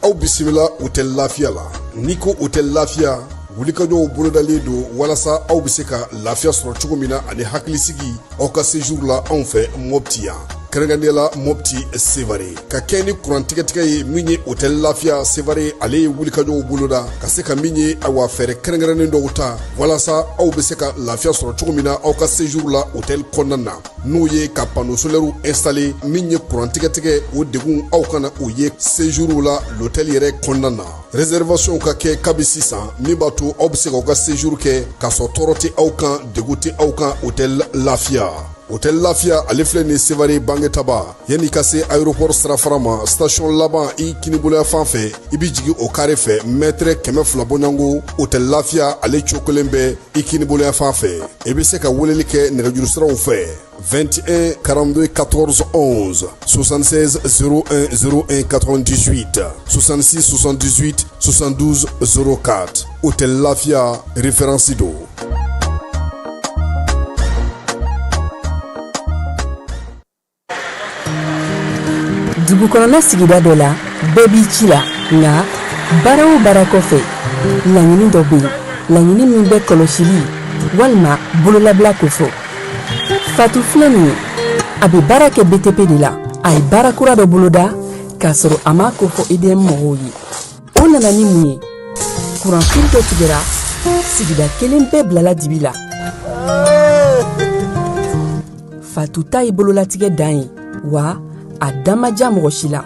Aw bisimila hôtel Lafiya la. N'i ko hôtel Lafiya, wulikajɔw bolodalen don walasa aw bɛ se ka lafiya sɔrɔ cogo min na ani hakilisigi aw ka séjour la anw fɛ Mopti yan, kɛrɛnkɛrɛnnenya la Mopti Sevare. Ka kɛ ni kuran tigɛtigɛ ye min ye, hôtel Lafiya Sevare ale ye wulikajɔw boloda ka se ka min ye, awa, fɛɛrɛ kɛrɛnkɛrɛnnen dɔw ta walasa aw bɛ se ka lafiya sɔrɔ cogo min na aw ka séjour la hôtel kɔnɔna na, n'o ye ka panneau solaire installer. Min ye kuran tigɛtigɛ, o degun aw kana o ye séjour la l'hôtel yɛrɛ kɔnɔna na. Réservation ka kɛ kabi sisan, min b'a to aw bɛ se k'aw ka séjour kɛ k'a sɔrɔ tɔɔrɔ tɛ aw kan, degun tɛ aw kan. Hôtel Lafiya, hôtel Lafiya ale filɛ nin Sevare Bangetaba, yanni ka se aéroport sirafara ma, station laban i kiniboloya fan fɛ, i bɛ jigin o carré fɛ, mètre 200 bɔɲɔgɔnko, hôtel Lafiya ale cokolen bɛ i kiniboloya fan fɛ. I bɛ se ka weleli kɛ nɛgɛjuru siraw fɛ: 21 42 14 11, 76 01 01 98, 66 78 72 04. Hôtel Lafia, référence don. Dugu kɔnɔna sigida dɔ la, bɛɛ b'i ci la, nka baara o baara kɔfɛ, laɲini dɔ bɛ yen, laɲini min bɛ kɔlɔsili walima bololabila kofɔ. Fatu filɛ nin ye, a bɛ baara kɛ BTP de la. A ye baara kura dɔ boloda k'a sɔrɔ a m'a kofɔ EDM mɔgɔw ye. O nana ni mun ye? Kuranfili dɔ tigɛra, sigida kelen bɛɛ bilala dibi la. Fatu ta ye bololatigɛ dan ye, wa a da ma ja mɔgɔ si la.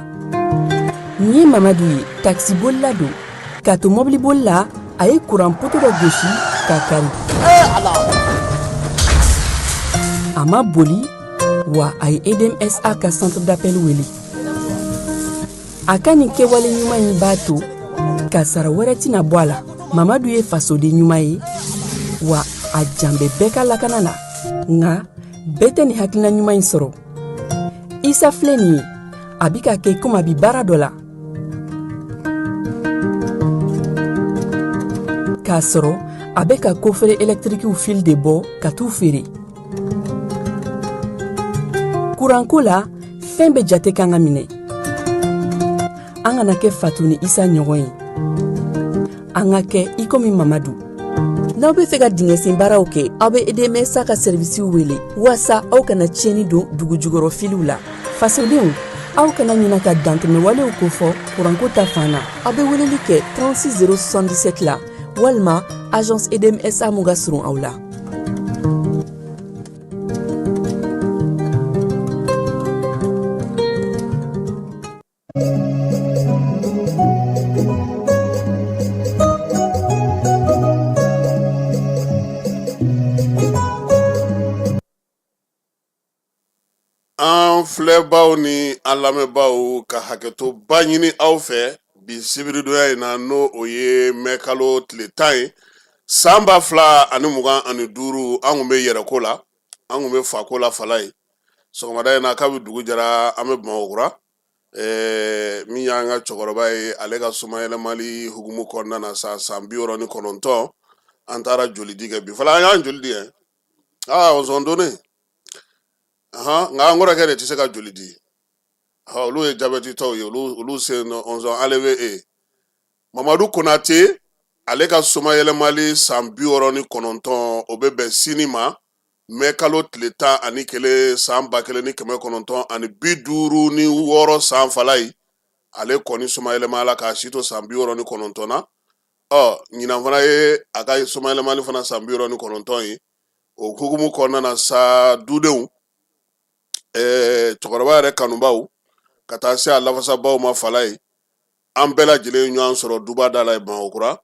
Nin ye Mamadu ye, takisibolila don. K'a to mɔbiliboli la, a ye kuran poto dɔ gosi k'a kari. A ma boli wa, a ye EDMSA ka centre d'appel wele. A ka nin kɛwale ɲuman in b'a to kasara wɛrɛ tɛna bɔ a la. Mamadu ye fasoden ɲuman ye, wa a jan bɛ bɛɛ ka lakana la, nka bɛɛ tɛ nin hakilina ɲuman in sɔrɔ. Isa filɛ nin ye, a bi ka kɛ komi a bi baara dɔ la k'a sɔrɔ a bɛ ka coffret ɛlɛtirikiw fil de bɔ ka t'u feere. Kuranko la, fɛn bɛɛ jate kan ka minɛ. An kana kɛ Fatu ni Isa ɲɔgɔn ye, an ka kɛ i komi Mamadu. N'aw bɛ fɛ ka dingɛsen baaraw kɛ, aw bɛ EDMSA ka sɛrivisiw wele waasa aw kana tiɲɛni don dugu jukɔrɔ filiw la. Fasodenw, aw kana ɲina ka dantɛmɛwalew kofɔ kuranko ta fan na. Aw bɛ weleli kɛ 36 077 la walima agence EDMSA mun ka surun aw la. An filɛbaw ni an lamɛnbaw, ka hakɛtoba ɲini aw fɛ bi sibiridonya in na, n'o o ye mɛkalo tile 10 ye, san 2025. An kun bɛ yɛrɛko la, an kun bɛ fako la fala ye. Sɔgɔmada in na, kabi dugu jɛra, an bɛ Bamakɔkura. Min y'an ka cɛkɔrɔba ye, ale ka somayɛlɛmali hukumu kɔnɔna na sa, san 69, an taara jolidi kɛ bi fana. An y'an joli di yɛ, aa ɔnsɔn donnen ahan, nka an kɔrɔkɛ de tɛ se ka joli di. Olu ye jabɛtitɔw ye, olu sen ɔnsɔn ale bɛ e Mamadu Konate, ale ka somayɛlɛmali san 69, o bɛ bɛn sini ma, mɛ kalo tile 11, san 1956 san fala ye. Ale kɔni somayɛlɛma k'a si to san 69 na. Ɔ ɲinan fana ye a ka somayɛlɛmali fana san 69 ye. O hukumu kɔnɔna na sa, dudenw Cɛkɔrɔba yɛrɛ kanubaw ka taa se a lafasabaw ma Falaye, an bɛɛ lajɛlen ye ɲɔgɔn sɔrɔ duba da la Bamakɔkura.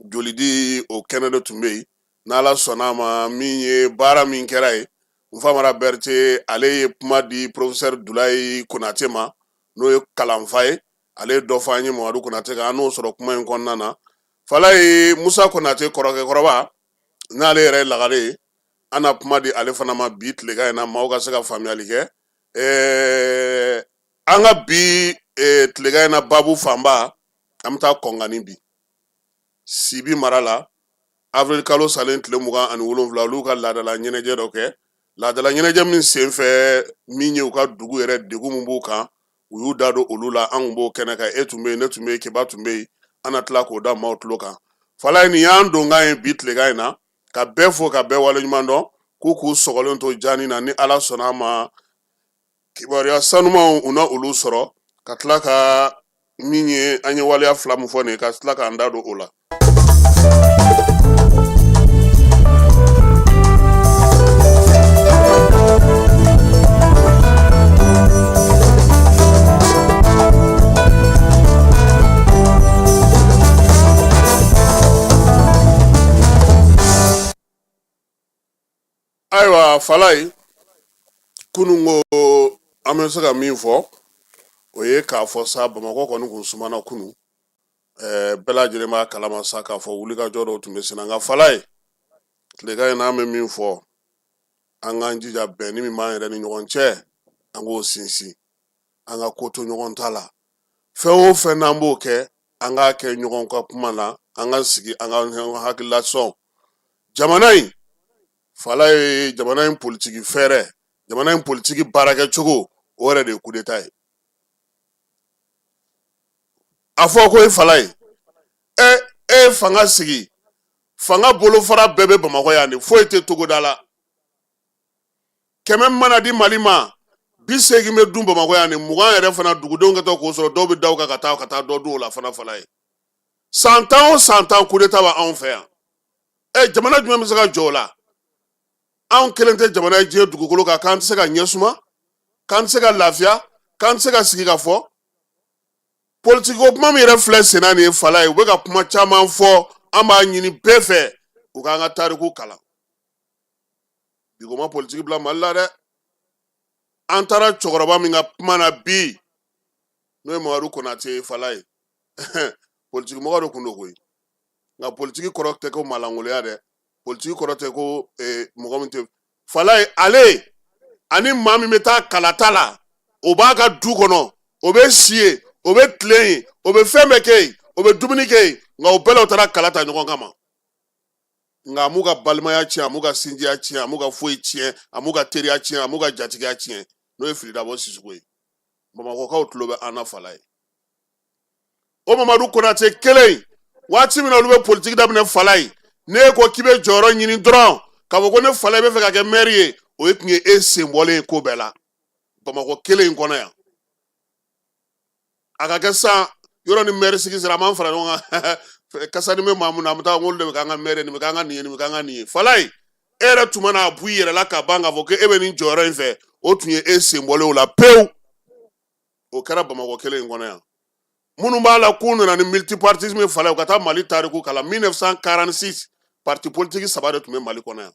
Jolidi o kɛnɛ de tun bɛ yen. N'Ala sɔnna a ma, min ye baara min kɛra yen, n Famara Berete, ale ye kuma di professeur Dulayi Konate ma, n'o ye kalanfa ye. Ale ye dɔ fɔ an ye Mamadu Konate kan, an n'o sɔrɔ kuma in kɔnɔna na. Falaye, Musa Konate kɔrɔkɛ kɔrɔba, n'ale yɛrɛ ye lagare ye, an na kuma di ale fana ma bi tilegan in na, maaw ka se ka faamuyali kɛ. An ka bi tilegan in na babu fanba, an bɛ taa Kɔngani bi, Sibi mara la. Avril kalo salen tile 27, olu ka laadala ɲɛnajɛ dɔ kɛ, laadala ɲɛnajɛ min senfɛ, min ye u ka dugu yɛrɛ degun min b'u kan, u y'u da don olu la. An kun b'o kɛnɛ kan, e tun bɛ yen, ne tun bɛ yen, Keba tun bɛ yen. An na tila k'o da maaw tulo kan. Falaye, nin y'an donkan ye bi tilegan in na, ka bɛɛ fo ka bɛɛ waleɲuman dɔn, k'u k'u sɔgɔlen to jani na. Ni Ala sɔnna a ma, kibaruya sanumanw, u na olu sɔrɔ, ka tila ka min ye an ye waleya fila min fɔ nin ye, ka tila k'an da don o la. Ayiwa Falaye, kunun ko an bɛ se ka min fɔ, o ye k'a fɔ sa, Bamakɔ kɔni kun sumana kunun. Bɛɛ lajɛlen b'a kalama sa k'a fɔ wulikajɔ dɔw tun bɛ senna. Nka Falaye, tilegan in na, an bɛ min fɔ, an k'an jija bɛnni min b'an yɛrɛ ni ɲɔgɔn cɛ, an k'o sinsin, an ka ko to ɲɔgɔn ta la. Fɛn o fɛn n'an b'o kɛ, an k'a kɛ ɲɔgɔn ka kuma na, an ka sigi, an ka ɲɔgɔn hakilila sɔn. Jamana in, Falaye, jamana in politiki fɛɛrɛ, jamana in politiki baarakɛcogo, o yɛrɛ de ye kudeta ye. A fɔ ko e Falaye, e e ye fanga sigi, fanga bolofara bɛɛ bɛ Bamakɔ yan de, foyi tɛ togoda la. 100 mana di Mali ma, 80 bɛ dun Bamakɔ yan de, 20 yɛrɛ fana dugudenw kɛtɔ k'o sɔrɔ, dɔw bɛ da u kan ka taa ka taa dɔ dun o la fana. Falaye, san 10 o san 10, kudeta bɛ anw fɛ yan. Ɛ, jamana jumɛn bɛ se ka jɔ o la? Anw kelen tɛ jamana ye diɲɛ dugukolo kan k'an tɛ se ka ɲɛsuma, k'an tɛ se ka lafiya, k'an tɛ se ka sigi ka fɔ. Politiki ko kuma min yɛrɛ filɛ senna nin ye, Falaye, u bɛ ka kuma caman fɔ. An b'a ɲini bɛɛ fɛ, u k'an ka tariku kalan. Bi ko ma politiki bila Mali la dɛ. An taara cɛkɔrɔba min ka kuma na bi, n'o ye Mamadu Konate ye, Falaye, politiki mɔgɔ de kun don koyi. Nka politiki kɔrɔ tɛ ko malangoloya dɛ, politiki kɔrɔ tɛ ko mɔgɔ min tɛ. Falaye, ale ani maa min bɛ taa kalata la, o b'a ka du kɔnɔ, o bɛ si yen, o bɛ tilen yen, o bɛ fɛn bɛɛ kɛ yen, o bɛ dumuni kɛ yen, nka o bɛɛ la, o taara kala ta ɲɔgɔn kama. Nka a m'u ka balimaya tiɲɛ, a m'u ka sinjiya tiɲɛ, a m'u ka foyi tiɲɛ, a m'u ka teriya tiɲɛ, a m'u ka jatigiya tiɲɛ. N'o ye Fili Dabɔ Sisoko ye. Bamakɔkaw tulo bɛ an na, Falaye. O Mamadu Konate kelen, waati min na olu bɛ politiki daminɛ, Falaye, n'e ko k'i bɛ jɔyɔrɔ ɲini dɔrɔn, k'a fɔ ko ne Falaye bɛ fɛ ka kɛ mɛri ye, o ye tun ye e sen bɔlen ye ko bɛɛ la Bamakɔ kelen in kɔnɔ yan. A ka kɛ san yɔrɔ ni mɛri sigi sera, an b'an fara ɲɔgɔn kan, kasani bɛ maa mun na, an bɛ taa olu de bɛ k'an ka mɛri, nin bɛ k'an ka nin ye, nin bɛ k'an ka nin ye. Falaye, e yɛrɛ tun mana a bɔ i yɛrɛ la ka ban k'a fɔ ko e bɛ nin jɔyɔrɔ in fɛ, o tun ye e sen bɔlen o la pewu. O kɛra Bamakɔ kelen in kɔnɔ yan. Minnu b'a la k'u nana ni multipartisme ye, Falaye, u ka taa Mali tariku kalan. 1946, parti politique saba de tun bɛ Mali kɔnɔ yan.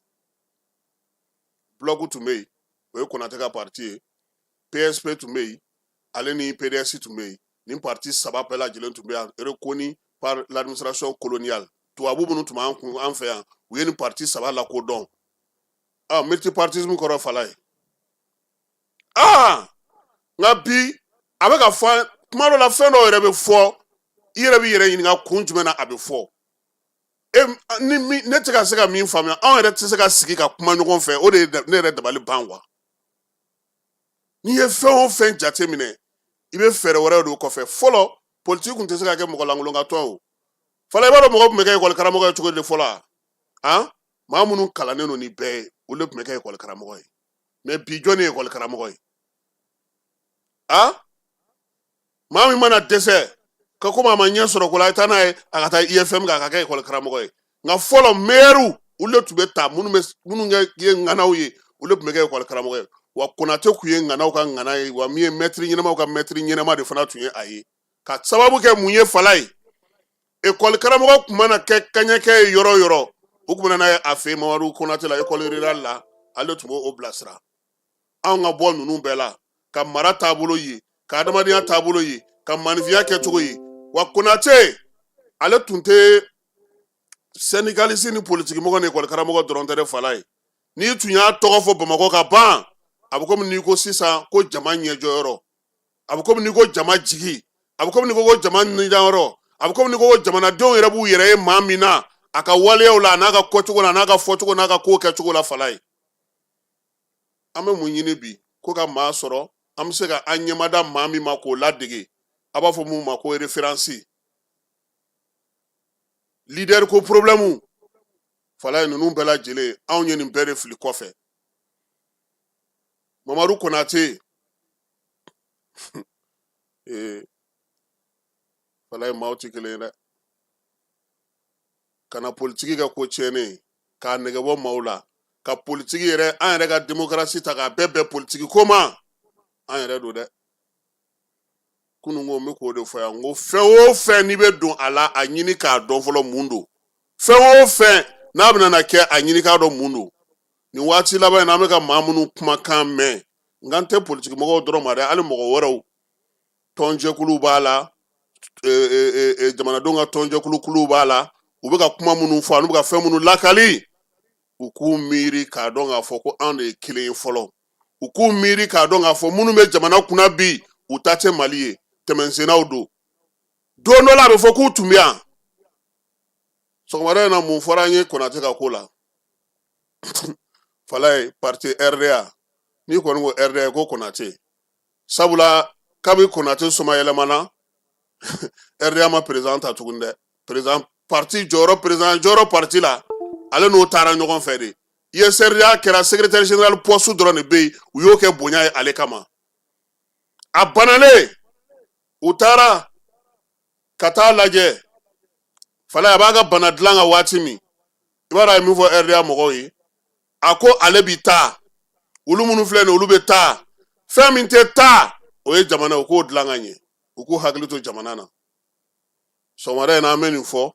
Bloc tun bɛ yen, o ye Konate ka parti ye. PSP tun bɛ yen, ale ni PDS tun bɛ yen. Nin parti saba bɛɛ lajɛlen tun bɛ yan, reconnu par l'administration coloniale. Tubabu minnu tun b'an kun an fɛ yan, u ye nin parti saba lakodɔn. Ah, multipartisme kɔrɔ, Falaye. Ah, nka bi a bɛ ka fɔ kuma dɔ la, fɛn dɔw yɛrɛ bɛ fɔ, i yɛrɛ b'i yɛrɛ ɲininka kun jumɛn na a bɛ fɔ. E ni min ne tɛ ka se ka min faamuya, anw yɛrɛ tɛ se ka sigi ka kuma ɲɔgɔn fɛ, o de ye ne yɛrɛ dabali ban wa. N'i ye fɛn o fɛn jate minɛ, i bɛ fɛɛrɛ wɛrɛw de kɔfɛ. Fɔlɔ, politiki tun tɛ se ka kɛ mɔgɔ lankolon ka tɔn o. Fɔlɔ, i b'a dɔn mɔgɔ tun bɛ kɛ ekɔli karamɔgɔ ye cogo di fɔlɔ? Han, maa minnu kalannen don ni bɛɛ ye, olu de tun bɛ kɛ ekɔli karamɔgɔ ye. Mais bi, jɔn ye ekɔli karamɔgɔ ye? A maa min mana dɛsɛ ka komi a ma ɲɛ sɔrɔ ko la, a ye taa n'a ye a ka taa IFM kɛ, a ka kɛ ekɔli karamɔgɔ ye. Nka fɔlɔ, mɛriw, olu de tun bɛ ta, minnu bɛ minnu kɛ ye ŋanaw ye, olu de tun bɛ kɛ ekɔli karamɔgɔ ye. Wa Konate tun ye ŋanaw ka ŋana ye, wa min ye mɛtiri ɲɛnamaw ka mɛtiri ɲɛnama de fana tun ye a ye. Ka sababu kɛ mun ye fala ye, ekɔli karamɔgɔ tun mana kɛ kaɲɛkɛ ye yɔrɔ o yɔrɔ, u tun bɛ na n'a ye a fɛ yen, Mamadu Konate la, école rurale la, ale tun b'o bilasira. Anw ka bɔ ninnu bɛɛ la ka mara taabolo ye, ka adamadenya taabolo ye, ka maninfinya kɛcogo ye. Wa Konate ale tun tɛ syndicaliste ni politikimɔgɔ ni ekɔli karamɔgɔ dɔrɔn tɛ dɛ fala ye. N'i tun y'a tɔgɔ fɔ Bamakɔ ka ban, a bɛ komi n'i ko sisan ko jama ɲɛjɔyɔrɔ, a bɛ komi n'i ko jama jigi, a bɛ komi n'i ko ko jama nidanyɔrɔ, a bɛ komi n'i ko ko jamanadenw yɛrɛ b'u yɛrɛ ye maa min na a ka waleyaw la, a n'a ka kɔcogo la, a n'a ka fɔcogo n'a ka ko kɛcogo la fala ye. An bɛ mun ɲini bi? Ko ka maa sɔrɔ an bɛ se ka an ɲɛmada maa min ma k'o ladege, a b'a fɔ mun ma ko référence, leader ko problème fala ye. Ninnu bɛɛ lajɛlen, anw ye nin bɛɛ de fili kɔfɛ. Mamadu Konate ee fala ye, maaw tɛ kelen ye dɛ. Ka na politiki kɛ ko tiɲɛnen ye, k'a nɛgɛbɔ maaw la, ka politiki yɛrɛ, an yɛrɛ ka démocratie ta k'a bɛɛ bɛn politiki ko ma, an yɛrɛ don dɛ. Kunun ko n bɛ k'o de fɔ yan, n ko fɛn o fɛn n'i bɛ don a la, a ɲini k'a dɔn fɔlɔ mun don. Fɛn o fɛn n'a bɛna na kɛ, a ɲini k'a dɔn mun don. Nin waati laban in na, an bɛ ka maa minnu kumakan mɛn, n kan tɛ politiki mɔgɔw dɔrɔn ma dɛ, hali mɔgɔ wɛrɛw, tɔnjɛkuluw b'a la, jamanadenw ka tɔnjɛkulu kuluw b'a la, u bɛ ka kuma minnu fɔ ani u bɛ ka fɛn minnu lakali, u k'u miiri k'a dɔn k'a fɔ ko anw de ye kelen ye fɔlɔ. U k'u miiri k'a dɔn k'a fɔ minnu bɛ jamana kunna bi, u ta tɛ Mali ye, tɛmɛnsennaw don. Don dɔ la, a bɛ fɔ k'u tun bɛ yan. Sɔgɔmada in na, mun fɔra an ye Konate ka ko la fala ye? Parti RDA, n'i kɔni ko RDA, ko Konate. Sabula kabi Konate somayɛlɛmana, RDA ma président ta tuguni dɛ. Président parti jɔyɔrɔ, président jɔyɔrɔ parti la, ale n'o taara ɲɔgɔn fɛ de. USRDA kɛra secrétaire général poste dɔrɔn de bɛ yen, u y'o kɛ bonya ye ale kama. A banalen, u taara ka taa lajɛ fala, a b'a ka bana dilan ka waati min, i b'a dɔn a ye min fɔ RDA mɔgɔw ye? A ko ale bi taa, olu minnu filɛ nin ye, olu bɛ taa. Fɛn min tɛ taa, o ye jamana, u k'o dilan ka ɲɛ, u k'u hakili to jamana na. Sɔgɔmada in na, an bɛ nin fɔ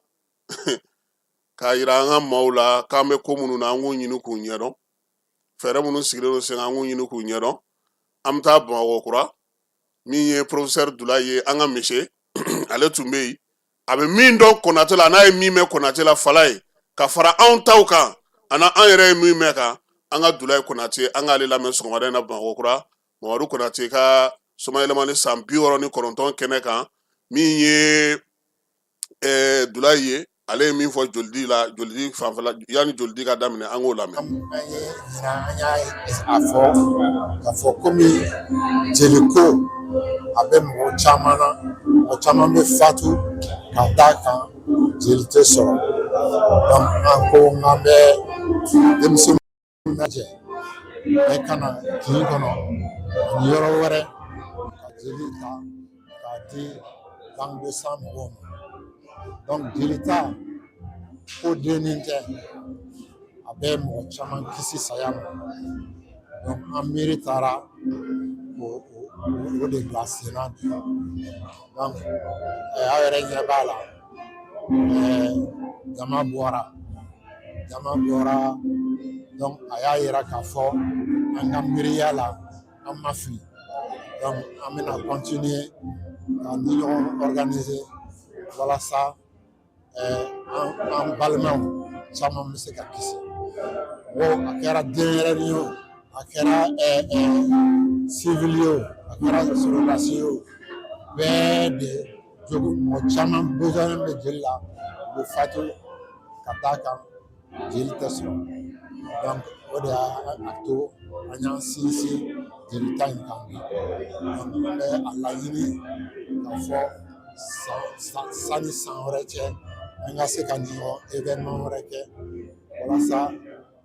k'a yira an ka maaw la k'an bɛ ko minnu na, an k'u ɲini k'u ɲɛdɔn. Fɛɛrɛ minnu sigilen don sen kan, an k'u ɲini k'u ɲɛdɔn. An bɛ taa Bamakɔ kura, min ye professeur Dulayi ye, an ka monsieur, ale tun bɛ yen. A bɛ min dɔn Konate la, n'a ye min mɛn Konate la fala ye, ka fara anw taw kan ani an yɛrɛ ye min mɛn kan, an ka Dulayi Konate, an k'ale lamɛn sɔgɔmada in na Bamakɔ kura, Mamadu Konate ka somayɛlɛmani san 69 kɛnɛ kan. Min ye Dulayi ye, ale ye min fɔ jolidi la, jolidi fanfɛla, yanni jolidi ka daminɛ, an k'o lamɛn. An ye ɲinan, an y'a a fɔ k'a fɔ komi jeliko a bɛ mɔgɔ caman na, mɔgɔ caman bɛ fatu ka d'a kan jeli tɛ sɔrɔ. Donc an ko k'an bɛ denmisɛnninw lajɛ, bɛɛ ka na kin kɔnɔ ani yɔrɔ wɛrɛ ka jeli ta k'a di banque de sang mɔgɔw ma. Donc jelita ko dennin tɛ, a bɛ mɔgɔ caman kisi saya ma. Donc an miiri taara o de bila sen na bi. Donc aw yɛrɛ ɲɛ b'a la, jama bɔra, jama bɔra. Donc a y'a yira k'a fɔ an ka miiriya la, an ma fili. Donc an bɛna continuer ka ni ɲɔgɔn organiser walasa an balimaw caman bɛ se ka kisi. O a kɛra denyɛrɛnin ye o, a kɛra civil ye o, a kɛra sɔrɔdasi ye o, bɛɛ de jogo, mɔgɔ caman besoin bɛ jeli la, u bɛ fatu ka d'a kan jeli tɛ sɔrɔ. Donc o de y'a to an y'an sinsin jelita in kan bi. Donc an bɛ a laɲini k'a fɔ sanni san wɛrɛ cɛ, an ka se ka nin ɲɔgɔn événement wɛrɛ kɛ walasa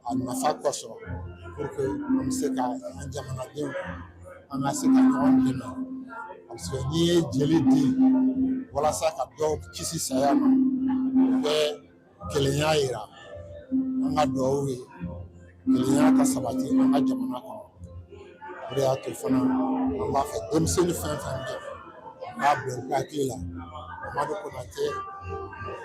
a nafa kosɔn, pour que an bɛ se ka an jamanadenw, an ka se ka ɲɔgɔn dɛmɛ, parce que n'i ye jeli di walasa ka dɔ kisi saya ma, o bɛ kelenya yira. An ka dugawu ye kelenya ka sabati an ka jamana kɔnɔ. O de y'a to fana an b'a fɛ denmisɛnnin fɛn fɛn bɛ yen, u k'a bila u hakili la, Mamadu Konate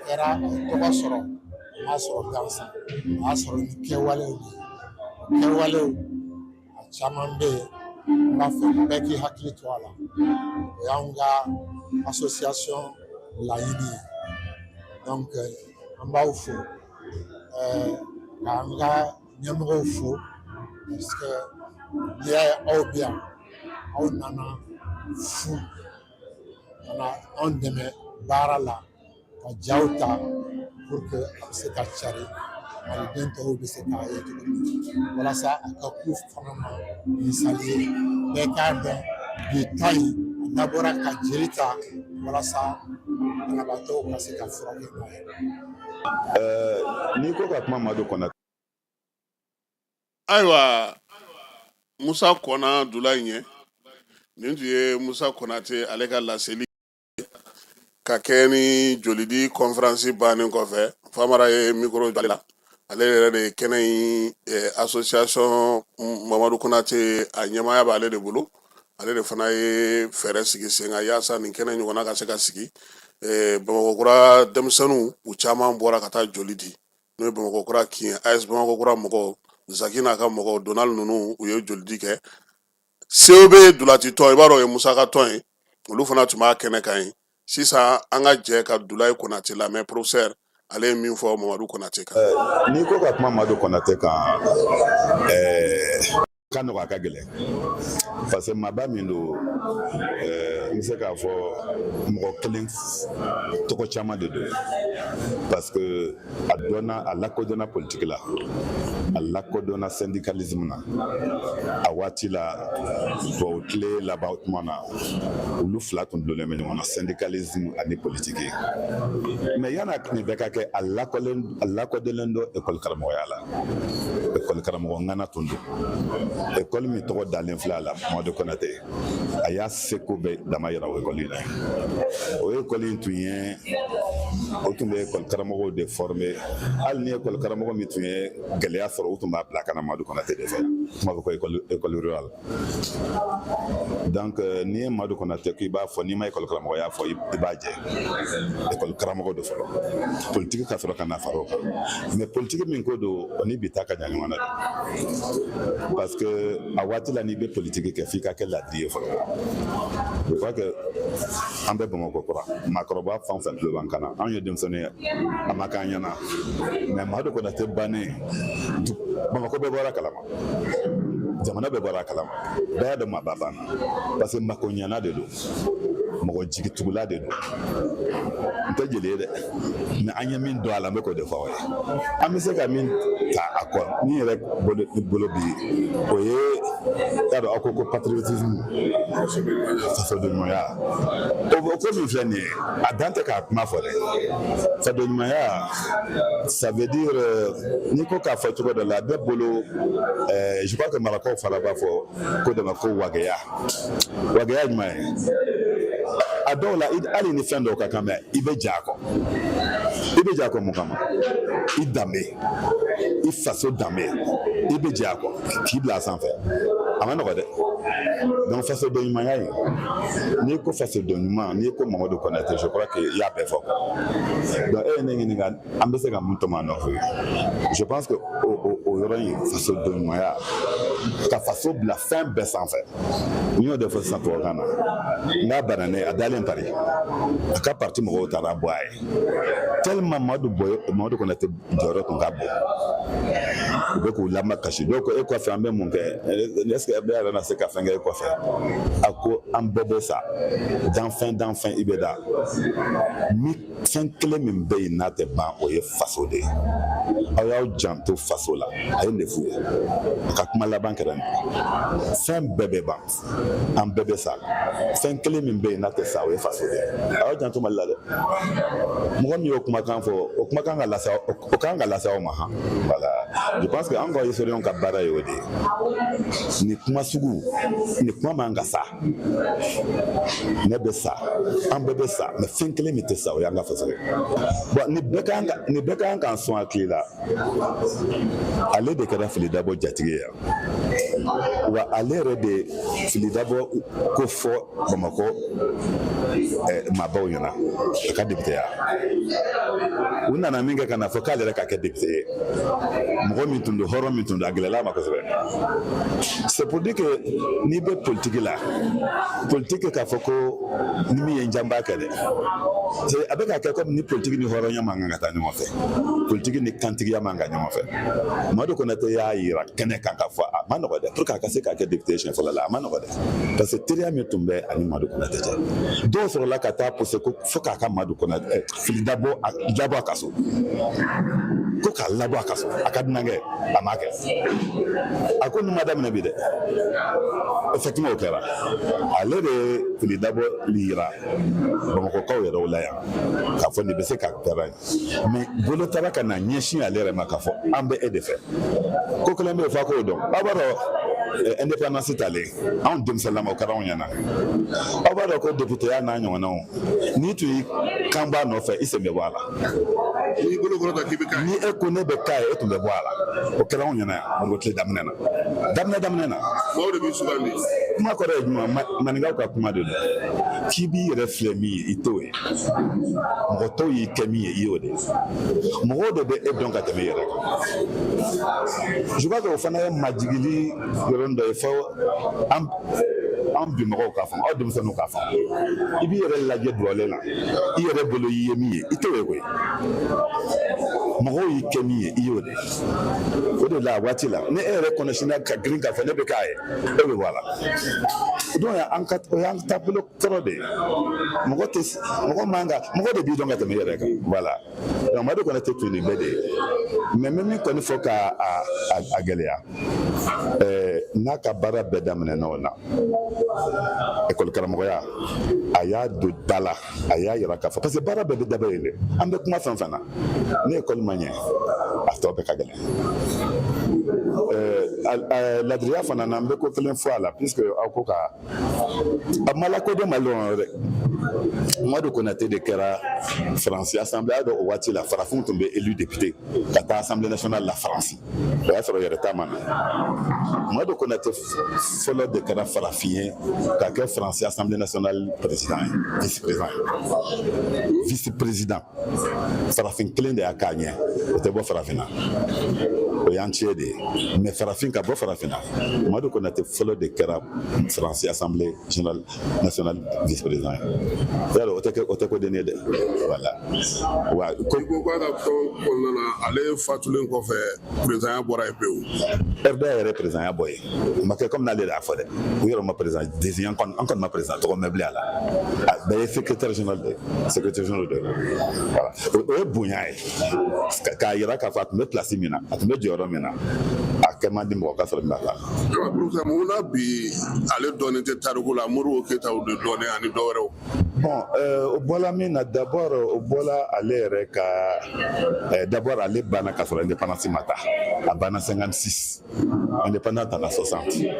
kɛra a ye tɔgɔ sɔrɔ, a m'a sɔrɔ gansan, a y'a sɔrɔ ni kɛwalew de ye. O kɛwalew a caman bɛ yen, an b'a fɛ bɛɛ k'i hakili to a la. O y'anw ka association laɲini ye. Donc an b'aw fo, k'an ka ɲɛmɔgɔw fo, parce que n'i y'a ye aw bɛ yan, aw nana fu ka na anw dɛmɛ baara la ka jaw ta pour que a bɛ se ka cari, maliden tɔw bɛ se k'a ye cogo min, walasa a ka k'u fana ma misali ye, bɛɛ k'a dɔn bi tɔn in a dabɔra ka jeli ta walasa banabaatɔw ka se ka furakɛ n'a ye. N'i ko ka kuma Madu Konate Ayiwa, Musa Kɔnna Dula in ye nin tun ye Musa Konate ale ka laseli ka kɛ ni jolidi conférence bannen kɔfɛ. Famara ye micro jɔ ale la, ale yɛrɛ de ye kɛnɛ in association Mamadu Konate a ɲɛmaaya b'ale de bolo. Ale de fana ye fɛɛrɛ sigi sen kan yaasa nin kɛnɛ ɲɔgɔnna ka se ka sigi. Bamakɔ Kura denmisɛnninw, u caman bɔra ka taa joli di, n'o ye Bamakɔ Kura kin AS Bamakɔ Kura mɔgɔw, Zaki n'a ka mɔgɔw, Donald ninnu, u ye jolidi kɛ. COB dulati tɔn, i b'a dɔn o ye Musa ka tɔn ye, olu fana tun b'a kɛnɛ kan ye. Sisan an ka jɛ ka Dulayi Konate lamɛn, professeur, ale ye min fɔ Mamadu Konate kan. N'i ko ka kuma Madu Konate kan, ka nɔgɔ, a ka gɛlɛn, parce que maaba min don, n bɛ se k'a fɔ mɔgɔ kelen tɔgɔ caman de don, parce que a dɔnna, a lakodɔnna politiki la, a lakodɔnna syndicalisme na. A waati la, tubabu tile laban tuma na, olu fila tun dulonnen bɛ ɲɔgɔn na, syndicalisme ani politiki. Mais yanni nin bɛɛ ka kɛ, a lakodɔnnen don ekɔli karamɔgɔya la. Ekɔli karamɔgɔ ŋana tun don. Ekɔli min tɔgɔ dalen filɛ a la, Mamadu Konate, a y'a seko bɛɛ dama yira o ekɔli la. O ekɔli in tun ye, o tun bɛ ekɔli karamɔgɔw de former. Hali ni ekɔli karamɔgɔ min tun ye gɛlɛya sɔrɔ, u tun b'a bila ka na Mamadu Konate de fɛ, kuma bɛ ko école rurale. Donc n'i ye Madu Konate ko i b'a fɔ, n'i ma ekɔli karamɔgɔya fɔ, i b'a jɛ. Ekɔli karamɔgɔ don fɔlɔ, politiki ka sɔrɔ ka na fara o kan. Mais politiki min ko don, o ni bi ta ka jan ɲɔgɔn na dɛ, parce que a waati la, n'i bɛ politiki kɛ, f'i ka kɛ ladiri ye fɔlɔ. Je crois que an bɛ Bamakɔ Kura, maakɔrɔba fɛn o fɛn tulo b'an kan na, anw ye denmisɛnnin ye, a ma k'an ɲɛna, mais Madu Konate bannen, Bamakɔ bɛɛ bɔra kalama, jamana bɛɛ bɔra a kalama, bɛɛ y'a dɔn maaba banna, parce que mako ɲɛna de don, mɔgɔ jigitugula de don. N tɛ jeli ye dɛ, mais an ye min dɔn a la, n bɛ k'o de fɔ aw ye. An bɛ se ka min ta a kɔ ni yɛrɛ bolo bi, o ye, y'a dɔn, aw ko ko patriotisme, fasodenɲumanya, o ko min filɛ nin ye, a dan tɛ k'a kuma fɔ dɛ. Fasodenɲumanya, ça veut dire, n'i ko k'a fɔ cogo dɔ la, bɛɛ bolo, je crois que marakaw fana b'a fɔ ko dɔ ma ko wagɛya. Wagɛya jumɛn ye? A dɔw la, hali ni fɛn dɔw ka kan, mɛ i bɛ ja a kɔ. I bɛ ja a kɔ mun kama? I danbe, i faso danbe, i bɛ jɛ a kɔ k'i bila a sanfɛ. A ma nɔgɔ dɛ. Donc fasoden ɲumanya ye, n'i ko fasoden ɲuman, n'i ko Mamadu Konate, je crois que i y'a bɛɛ fɔ. Donc e ye ne ɲininka an bɛ se ka mun tɔmɔ a nɔfɛ. Je pense que o yɔrɔ in, fasoden ɲumanya, ka faso bila fɛn bɛɛ sanfɛ, n y'o de fɔ sisan tubabukan na. N k'a bananen, a dalen Paris, a ka parti mɔgɔw taara bɔ a ye, tellement Mamadu Konate jɔyɔrɔ tun ka bon, u bɛ k'u lamakasi. Dɔw ko e kɔfɛ an bɛ mun kɛ? Est ce que bɛɛ yɛrɛ na se ka fɛn kɛ e kɔfɛ? A ko an bɛɛ bɛ sa, danfɛn danfɛn, i bɛ da ni fɛn kelen min bɛ yen n'a tɛ ban, o ye faso de ye. Aw y'aw janto faso la. A ye nin de f'u ye. A ka kuma laban kɛra nin ye: fɛn bɛɛ bɛ ban, an bɛɛ bɛ sa, fɛn kelen min bɛ yen n'a tɛ sa, o ye faso de ye. A y'aw janto Mali la dɛ. Mɔgɔ min y'o kumakan fɔ, o kumakan ka lase, o kan ka lase aw ma han. Voilà. Je pense que an ka historien ka baara ye o de ye. Nin kuma sugu, nin kuma man ka sa. Ne bɛ sa, an bɛɛ bɛ sa, mais fɛn kelen min tɛ sa, o y'an ka faso ye. Bon, nin bɛɛ ka kan k'an sɔn hakili la. Ale de kɛra Fili Dabɔ jatigi ye yan, wa ale yɛrɛ de Fili Dabɔ ko fɔ Bamakɔ maabaw ɲɛna a ka députéya. U nana min kɛ ka na fɔ k'ale yɛrɛ ka kɛ député ye, mɔgɔ min tun don, hɔrɔn min tun don, a gɛlɛyala a ma kosɛbɛ. C'est pour dire que n'i bɛ politique la, politique k'a fɔ ko ni min ye n jan b'a kɛ dɛ. A bɛ ka kɛ komi ni politique ni hɔrɔnya man kan ka taa ɲɔgɔn fɛ, politique ni kantigiya man ka ɲɔgɔn fɛ. Madu Konate y'a yira kɛnɛ kan k'a fɔ a ma nɔgɔ dɛ, pour que a ka se k'a kɛ député siɲɛ fɔlɔ la, a ma nɔgɔ dɛ, parce que teriya min tun bɛ ani Madu Konate cɛ, dɔw sɔrɔla ka taa pousser ko fo k'a ka Madu Konate Fili Dabɔ labɔ a ka so, ko k'a labɔ a ka so, a ka dunankɛ. A m'a kɛ. A ko nin ma daminɛ bi dɛ. Effectivement, o kɛra. Ale de ye Fili Dabɔ yira Bamakɔkaw yɛrɛ la yan k'a fɔ nin bɛ se ka kɛra ye, mais bolo taara ka na ɲɛsin ale yɛrɛ ma k'a fɔ an bɛ e de fɛ. Ko kelen bɛ yen, f'a k'o dɔn. Aw b'a dɔn, indépendance talen, anw denmisɛnninlama, o kɛra anw ɲɛna. Aw b'a dɔn ko députéya n'a ɲɔgɔnnaw, n'i tun y'i kan bɔ a nɔfɛ, i sen bɛ bɔ a la. N'i bolo kɔrɔta k'i bɛ k'a ye. Ni e ko ne bɛ k'a ye, e tun bɛ bɔ a la. O kɛra anw ɲɛna yan Moribo tile daminɛ na, daminɛ daminɛ na. Maaw de b'i sugandi. Kuma kɔrɔ ye jumɛn? Maninkaw ka kuma de don k'i b'i yɛrɛ filɛ min ye, i t'o ye. Mɔgɔ tɔw y'i kɛ min ye, i y'o de ye. Mɔgɔw de bɛ e dɔn ka tɛmɛ i yɛrɛ kan. Je crois que o fana ye majigili yɔrɔnin dɔ ye fo an bi mɔgɔw k'a faamu, aw denmisɛnninw k'a faamu. I b'i yɛrɛ lajɛ dugawulen la, i yɛrɛ bolo i ye min ye, i t'o ye koyi. Mɔgɔw y'i kɛ min ye, i y'o de ye. O de la, a waati la, ni e yɛrɛ kɔnɔsinna ka girin k'a fɔ ne bɛ k'a ye, e bɛ bɔ a la. Donc an ka o y'an taabolo kɔrɔ de ye. Mɔgɔ tɛ mɔgɔ man kan, mɔgɔ de b'i dɔn ka tɛmɛ i yɛrɛ kan. Voilà. Donc Madu Konate tun ye nin bɛɛ de ye. Mais n bɛ min kɔni fɔ ka a gɛlɛya, n'a ka baara bɛɛ daminɛna o la, ekɔli karamɔgɔya, a y'a don ba la, a y'a yira k'a fɔ, parce que baara bɛɛ bɛ dabɔ yen de. An bɛ kuma fɛn fɛn na, ni ekɔli ma ɲɛ, a tɔ bɛɛ ka gɛlɛn. Ladiriya fana na, n bɛ ko kelen fɔ a la, puisque aw ko ka a ma lakodɔn Mali kɔnɔ dɛ. Madu Konate de kɛra Faransi assemblée a dɔn. O waati la, farafinw tun bɛ élu député ka taa Assemblée nationale la Faransi. O y'a sɔrɔ yɛrɛ ta ma na. Madu Konate fɔlɔ de kɛra farafin ye ka kɛ Faransi Assemblée nationale président ye, vice président ye, vice président. Farafin kelen de y'a k'a ɲɛ, o tɛ bɔ farafinna, o y'an tiɲɛ de ye. Mais farafin ka bɔ farafinna, Madu Konate fɔlɔ de kɛra Faransi Assemblée générale nationale vice président ye. Yarɔ, o tɛ kɛ, o tɛ ko den ye dɛ. Voilà, wa ko I ko k'a ka tɔn kɔnɔna na, ale fatulen kɔfɛ, président bɔra yen pewu. RDA yɛrɛ président ya bɔ yen. O ma kɛ comme n'ale de y'a fɔ dɛ. U yɛrɛ ma président désigné, an kɔni ma président tɔgɔ mɛn bilen a la. A bɛɛ ye secrétaire général de ye, secrétaire général de ye. Voilà, o ye bonya ye k'a yira k'a fɔ a tun bɛ place min na, a tun bɛ jɔyɔrɔ min na, a kɛ man di mɔgɔ ka sɔrɔ min b'a la. Ayiwa, professeur, mun na bi ale dɔnnen tɛ tariku la, Modibo Keyitaw de dɔnnen ani dɔ wɛrɛw? Bon, o bɔla min na, d'abord o bɔla ale yɛrɛ ka d'abord ale banna ka sɔrɔ indépendance ma ta. A banna 56, indépendance tana 60.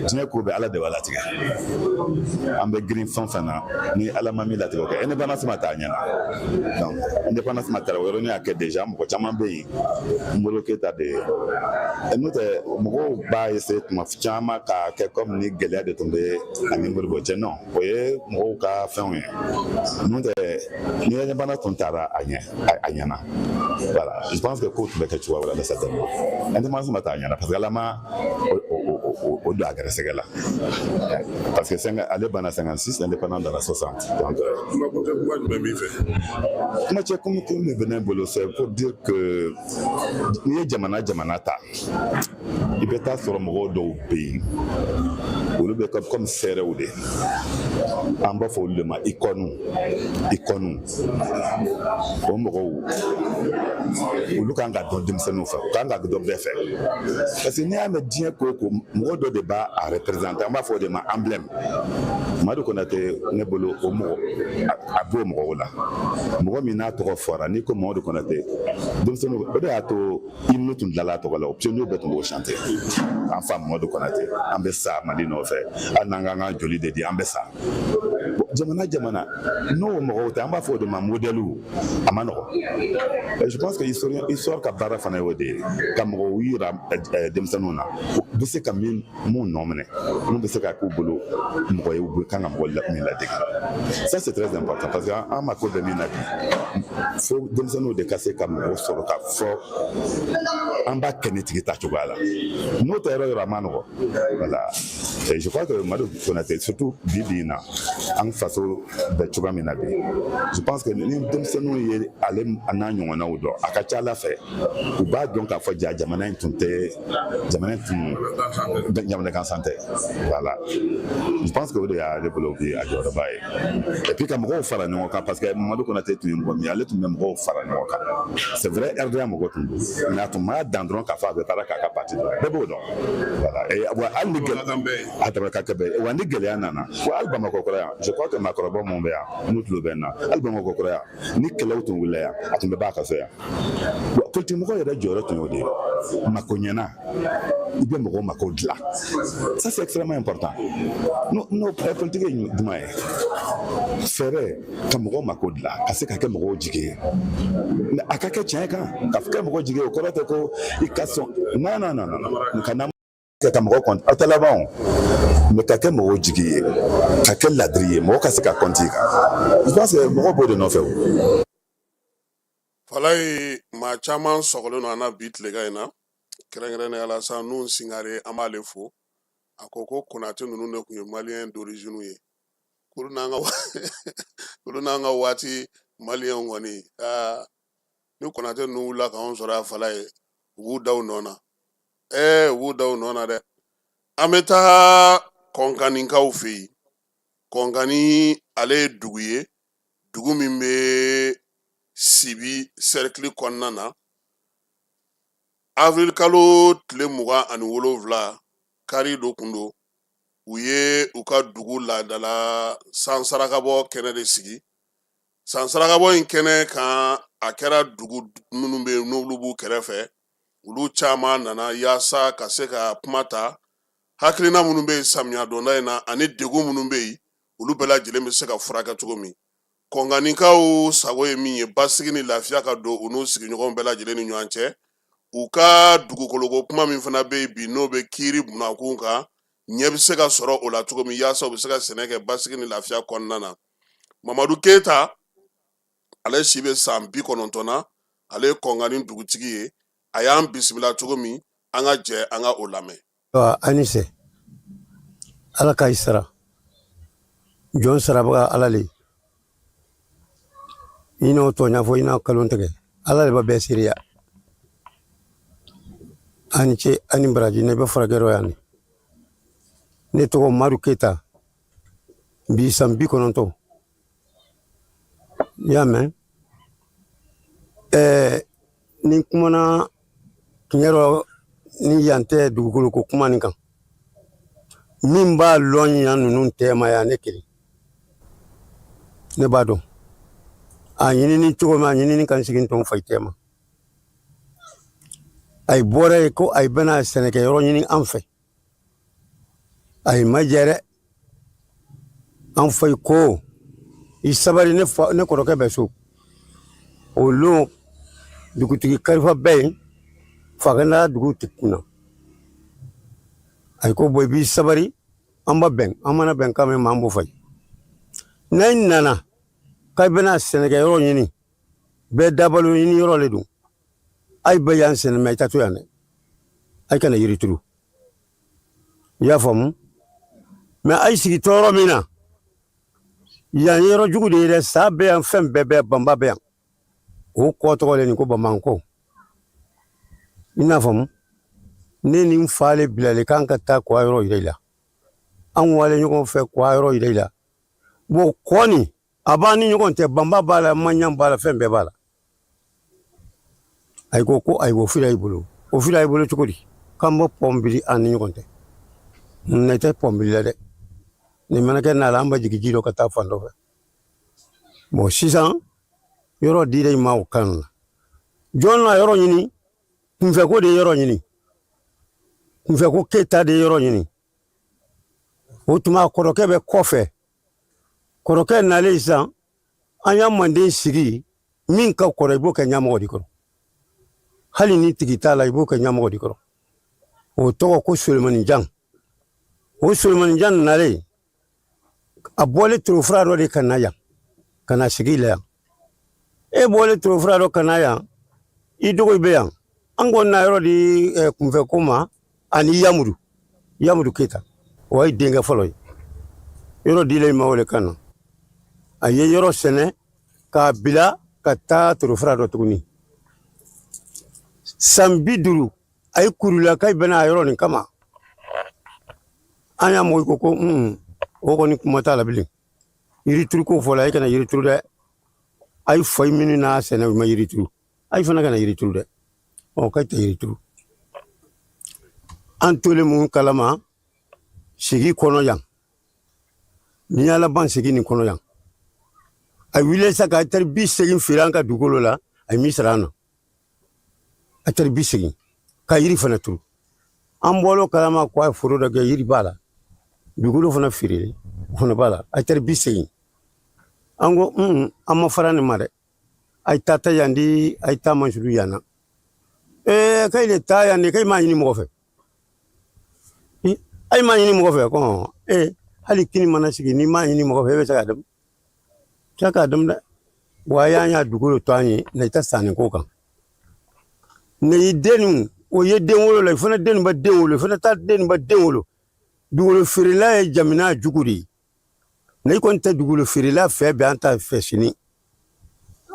Diɲɛ ko bɛ, Ala de b'a latigɛ. An bɛ girin fɛn fɛn na, ni Ala ma min latigɛ, o kɛ. Indépendance ma ta a ɲɛna. Donc indépendance ma ta, o yɔrɔnin y'a kɛ déjà mɔgɔ caman bɛ yen Modibo Keyita de ye. N'o tɛ, mɔgɔw b'a essayer tuma caman k'a kɛ comme ni gɛlɛya de tun bɛ ani Modibo cɛ. Non, o ye mɔgɔw ka fɛnw ye. N'o tɛ, ni indépendance tun taara a ɲɛ, a ɲɛna, voilà, je pense que ko tun bɛ kɛ cogoya wɛrɛ la certainement. Indépendance ma ta a ɲɛna parce que Ala ma o don a gɛrɛsɛgɛ la, parce que ale banna 56, indépendance nana 60. Donc Kuma kuncɛ kuma jumɛn b'i fɛ? Kuma cɛ kun min bɛ ne bolo, c'est pour dire que n'i ye jamana ta, I bɛ taa sɔrɔ mɔgɔw dɔw bɛ yen, olu bɛ kɛ comme seerew de, an b'a fɔ olu de ma icône. Icône, o mɔgɔw, olu kan ka dɔn denmisɛnninw fɛ, u kan ka dɔn bɛɛ fɛ, parce que n'i y'a mɛn diɲɛ ko o ko, mɔgɔ dɔ de b'a a représenter, an b'a fɔ o de ma emblème. Madu Konate, ne bolo, o mɔgɔ, a b'o mɔgɔw la, mɔgɔ min n'a tɔgɔ fɔra, n'i ko Mamadu Konate, denmisɛnninw, o de y'a to hymne tun dilanna a tɔgɔ la, o pionniers bɛɛ tun b'o chanter: an fa Mamadu Konate, an bɛ sa Mali nɔfɛ, hali n'an k'an ka joli de di, an bɛ sa. Jamana jamana n'o mɔgɔw tɛ, an b'a fɔ o de ma modèle, a ma nɔgɔ. Je pense que historien, histoire ka baara fana y'o de ye, ka mɔgɔw yira denmisɛnninw na, u bɛ se ka min mun nɔ minɛ, mun bɛ se ka k'u bolo mɔgɔ ye, u bɛ kan ka mɔgɔ min ladege. Ça, c'est très important, parce que an mako bɛ min na bi, fo denmisɛnninw de ka se ka mɔgɔw sɔrɔ ka fɔ an b'a kɛ ni tigi ta cogoya la. N'o tɛ, yɔrɔ yɔrɔ a ma nɔgɔ. Voilà, et je crois que Madu Konate, surtout bi bi in na, an faso bɛ cogoya min na bi, je pense que ni denmisɛnninw ye ale n'a ɲɔgɔnnaw dɔn, a ka ca ala fɛ u b'a dɔn k'a fɔ ja jamana in tun tɛ jamana in tun jamana gansan tɛ. Voilà, je pense que o de y'ale bolo bi a jɔyɔrɔba ye. Et puis ka mɔgɔw fara ɲɔgɔn kan, parce que Mamadu Konate tun ye mɔgɔ min ye, ale tun bɛ mɔgɔw fara ɲɔgɔn kan. C'est vrai, RDA mɔgɔ tun don, mais a tun m'a dan dɔrɔn k'a fɔ a bɛ baara k'a ka parti dɔrɔn, bɛɛ b'o dɔn. Voilà, et wa hali ni gɛlɛya a tɛmɛ ka kɛ bɛɛ wa, ni gɛlɛya nana wa, hali Bamakɔ kɔrɔ yan, je crois que maakɔrɔba mun bɛ yan, n'u tulo bɛ n na, hali Bamakɔ kɔrɔ yan, ni kɛlɛw tun wulila yan, a tun bɛ b'a ka so yan. Wa politique mɔgɔ yɛrɛ jɔyɔrɔ tun y'o de ye, mako ɲɛna, i bɛ mɔgɔw mako dilan, ça, c'est extrêmement important. No politique ye jumɛn ye? Fɛɛrɛ ka mɔgɔw mako dilan, ka se ka kɛ mɔgɔw jigi ye, mais a ka kɛ tiɲɛ kan. Ka kɛ mɔgɔ jigi ye, o kɔrɔ tɛ ko i ka sɔn, non, non, non, non, ka na ka mɔgɔ kɔn aw tɛ laban o, mais ka kɛ mɔgɔw jigi ye, ka kɛ ladiri ye, mɔgɔ ka se ka compter i kan. Je pense que mɔgɔw b'o de nɔfɛ o. Falaye, maa caman sɔgɔlen don an na bi tilegan in na, kɛrɛnkɛrɛnnenya la sa Nuhu Singare, an b'ale fo. A ko ko Konate ninnu de tun ye Malien d'origine ye, k'olu n'an ka olu n'an ka waati Malienw kɔni, aa, ni Konate ninnu wulila k'anw sɔrɔ yan, Falaye, u b'u da u nɔ na, ɛɛ, u b'u da u nɔ na dɛ. An bɛ taa Kɔnkaninkaw fɛ yen. Kɔnkani, ale ye dugu ye, dugu min bɛ Sibi cercle kɔnɔna na. Avril kalo tile 27, kari dɔ kun don, u ye u ka dugu laadala san sarakabɔ kɛnɛ de sigi. San sarakabɔ in kɛnɛ kan, a kɛra dugu minnu bɛ yen, n'olu b'u kɛrɛfɛ, olu caman nana yaasa ka se ka kuma ta hakilina minnu bɛ yen samiya donda in na, ani degun minnu bɛ yen, olu bɛɛ lajɛlen bɛ se ka furakɛ cogo min. Kɔnkanikaw sago ye min ye, basigi ni lafiya ka don u n'u sigiɲɔgɔnw bɛɛ lajɛlen ni ɲɔgɔn cɛ. U ka dugukoloko kuma min fana bɛ yen bi, n'o bɛ kiiri bunakun kan, ɲɛ bɛ se ka sɔrɔ o la cogo min, yaasa u bɛ se ka sɛnɛ kɛ basigi ni lafiya kɔnɔna na. Mamadu Keyita, ale si bɛ san 90 na, ale ye Kɔnkani dugutigi ye. A y'an bisimila cogo min, an ka jɛ an ka o lamɛn. A ni se, Ala ka i sara jɔn sarabaga Ala le i n'o tɔɲa fɔ, i n'a kalon tigɛ, Ala de b'a bɛɛ seereya. A ni ce, a ni baraji. Ne bɛ furakɛyɔrɔ yan. Ne tɔgɔ Madu Keyita, bi san 90. I y'a mɛn, ni kumana tiɲɛ rɔ, ni yan tɛ dugukolo ko kuma nin kan, min b'a lɔn yan ninnu tɛma yan, ne kelen ne b'a dɔn. A ɲinini cogo min, a ɲinini ka n sigi n tɔn fa i tɛma. A ye bɔra yen ko a bɛna sɛnɛkɛyɔrɔ ɲini an fɛ, a ye ma jɛ dɛ. An fa ko i sabali, ne fa, ne kɔrɔkɛ bɛ so. O lon dugutigi kalifa bɛ yen, fakɛ dugu tɛ kunna. A ko bɔn, i b'i sabali, an ba bɛn, an mana bɛn kan min ma, an b'o fɔ. N'a nana k'a bɛna sɛnɛkɛyɔrɔ ɲini, bɛɛ dabalo ɲini yɔrɔ le don. A bɛ yan sɛnɛ, mɛ i ta to yan dɛ, a kana yiri turu. I y'a faamu? Mɛ a ye sigi tɔɔrɔ min na yan, ye yɔrɔ jugu de ye dɛ. Sa bɛ yan, fɛn bɛɛ bɛ yan, banba bɛ yan. O kɔ tɔgɔ le nin ko Bamakɔ. I n'a faamu? Ne ni n fa le bilalen k'an ka taa kɔ yɔrɔ yira i la. An wale ɲɔgɔn fɛ kɔ yɔrɔ yira i la. Bon, kɔ nin a b'an ni ɲɔgɔn cɛ, banba b'a la, maɲan b'a la, fɛn bɛɛ b'a la. Ayi ko ayi, o fila i bolo, o fila i bolo cogo di k'an bɛ pɔn bili an ni ɲɔgɔn cɛ? Ne tɛ pɔn bili la dɛ. Nin mana kɛ n'a la, an bɛ jigin ji dɔ ka taa fan dɔ fɛ. Bon, sisan yɔrɔ dira i ma o kan na, jɔn na yɔrɔ ɲini? Kunfɛko de ye yɔrɔ ɲini, Kunfɛko Keyita de ye yɔrɔ ɲini. O tuma kɔrɔkɛ bɛ kɔfɛ. Kɔrɔkɛ nalen sisan, an y'a manden sigi. Min ka kɔrɔ, i b'o kɛ ɲɛmɔgɔ de kɔrɔ. Hali ni tigi t'a la, i b'o kɛ ɲɛmɔgɔ de kɔrɔ. O tɔgɔ ko Solomani Jan. O Solomani Jan nalen, a bɔlen torofura dɔ de ka na yan, ka na sigi la yan. E bɔlen torofura dɔ ka na yan, i dogo bɛ yan. An ko na yɔrɔ di Kunfɛko ma ani Yamudu, Yamudu Keyita, o ye denkɛ fɔlɔ ye. Yɔrɔ dilen ma o de kan na, a ye yɔrɔ sɛnɛ k'a bila ka taa torofura dɔ tuguni. San 50 a ye kurula k'a bɛna a yɔrɔ nin kama. An y'a mɔgɔ ko o kɔni kuma t'a la bilen. Yirituru ko fɔla, e kana yiri turu dɛ. A ye fa minnu n'a sɛnɛ, u ma yiri turu, a ye fana kana yiri turu dɛ. Ɔ, k'a tɛ yiri turu. An tolen mun kalama sigi kɔnɔ yan, ni y'a laban sigi nin kɔnɔ yan, a wulila sa ka hɛtari 80 feere an ka dugukolo la. A ye min sara an na, hɛtari 80, ka yiri fana turu. An bɔl'o kalama ko a ye foro dɔ kɛ, yiri b'a la, dugukolo fana feere, o fana b'a la, hɛtari 80. An ko an ma fara nin ma dɛ. A ye taa ta yan di, a ye taa masuru yan na. Ee, k'e de taa yan de, k'e m'a ɲini mɔgɔ fɛ, a ye m'a ɲini mɔgɔ fɛ kɔn. Ee, hali kini mana sigi, n'i m'a ɲini mɔgɔ fɛ, e bɛ se k'a dun, se k'a dun dɛ. Wa y'an y'a dugukolo to an ye na, i tɛ sanni ko kan. Ne y'i den nin, o ye den wolo la, i fana den bɛ den wolo, i fana taa den bɛ den wolo. Dugukolo feerela ye jamana jugu de ye. Ne kɔni tɛ dugukolo feerela fɛ bi, an t'a fɛ sini.